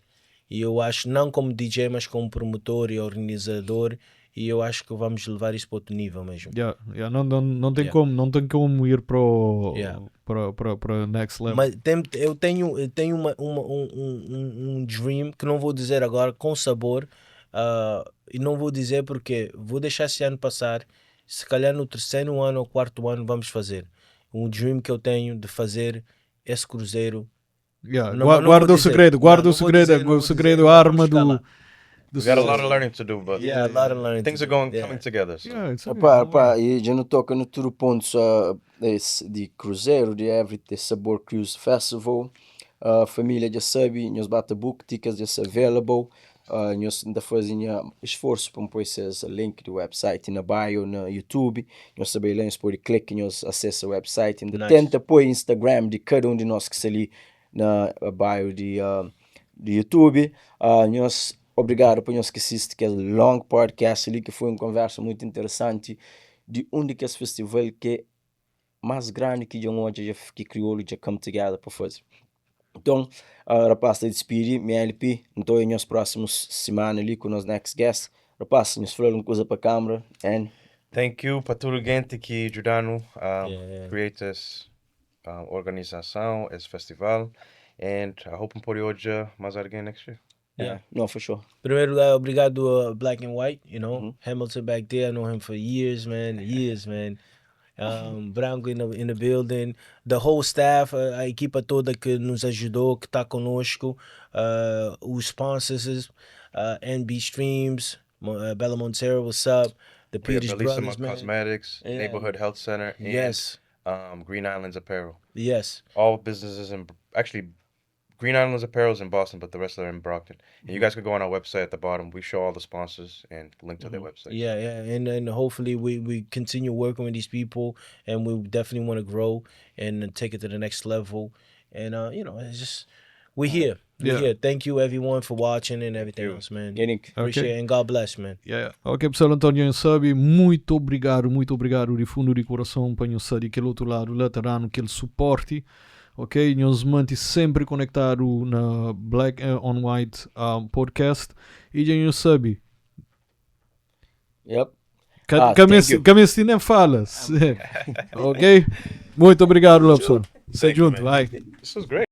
e eu acho, não como DJ, mas como promotor e organizador, e eu acho que vamos levar isso para outro nível mesmo. Yeah, não tem como, não tem como ir para o, para next level. Mas eu tenho um dream que não vou dizer agora, com sabor, e não vou dizer porque vou deixar esse ano passar, se calhar no terceiro ano ou quarto ano vamos fazer. Um dream que eu tenho de fazer esse cruzeiro. Yeah, Não, não guarda vou o dizer. segredo, guarda Não, o não vou segredo, dizer, não o vou segredo, dizer, a arma vamos chegar lá. do We got a lot of learning to do, but Yeah, a lot of learning things to are do. coming together. So. Yeah, it's okay. Opa, opa, e já não toca no tudo pontos esse de cruzeiro, de everything, Sabor Cruise Festival. A família já sabe, nós bate book, tickets já são available. Nós ainda fazem esforço para pôr esses link do website na bio, na YouTube. Nós sabemos lá, nós pode clicar, nós acessa o website. Ainda Nice. tenta pôr Instagram de cada um de nós que está ali na bio de YouTube. Nós, obrigado por nós que assiste que é long podcast ali, que foi uma conversa muito interessante de um de que esse festival que é mais grande que já onde já que crioulo já come together para fazer. Então, rapaz, te despedi, minha LP, então em nos próximos semana ali com o nosso next guest. Rapaz, nos falou uma coisa para a câmera, and Thank you para toda gente que ajudaram a create this organização, esse festival, and I hope um pode hoje mais alguém next year. Yeah. No, for sure. Primeiro lugar, obrigado Black and White, you know, Hamilton back there, I know him for years, man, years, man. Branco in the building, the whole staff, a equipa toda que nos ajudou, que está conosco, os sponsors, NB Streams, Bella Montero, what's up? The We have Peters Bellissima Brothers, man. Cosmetics, Neighborhood Health Center, and Green Islands Apparel. All businesses in, actually, Green Islands Apparel is in Boston, but the rest are in Brockton. And you guys could go on our website at the bottom. We show all the sponsors and link to their websites. Yeah, and hopefully we continue working with these people, and we definitely want to grow and take it to the next level. And it's just we're here. We're here. Thank you everyone for watching and everything you. else, man. Yeah, Nick. Appreciate it, and God bless, man. Yeah. Ok, pessoal, António sabe, muito obrigado de fundo de coração para nós saber aquele outro lado lateral, aquele suporte. Ok, nós mantém sempre conectado na Black on White podcast e já nós sabe. Yep. Ah, thank you. Cabe nem fala. Ok? Muito obrigado, pessoal. Se junto, vai. This was great.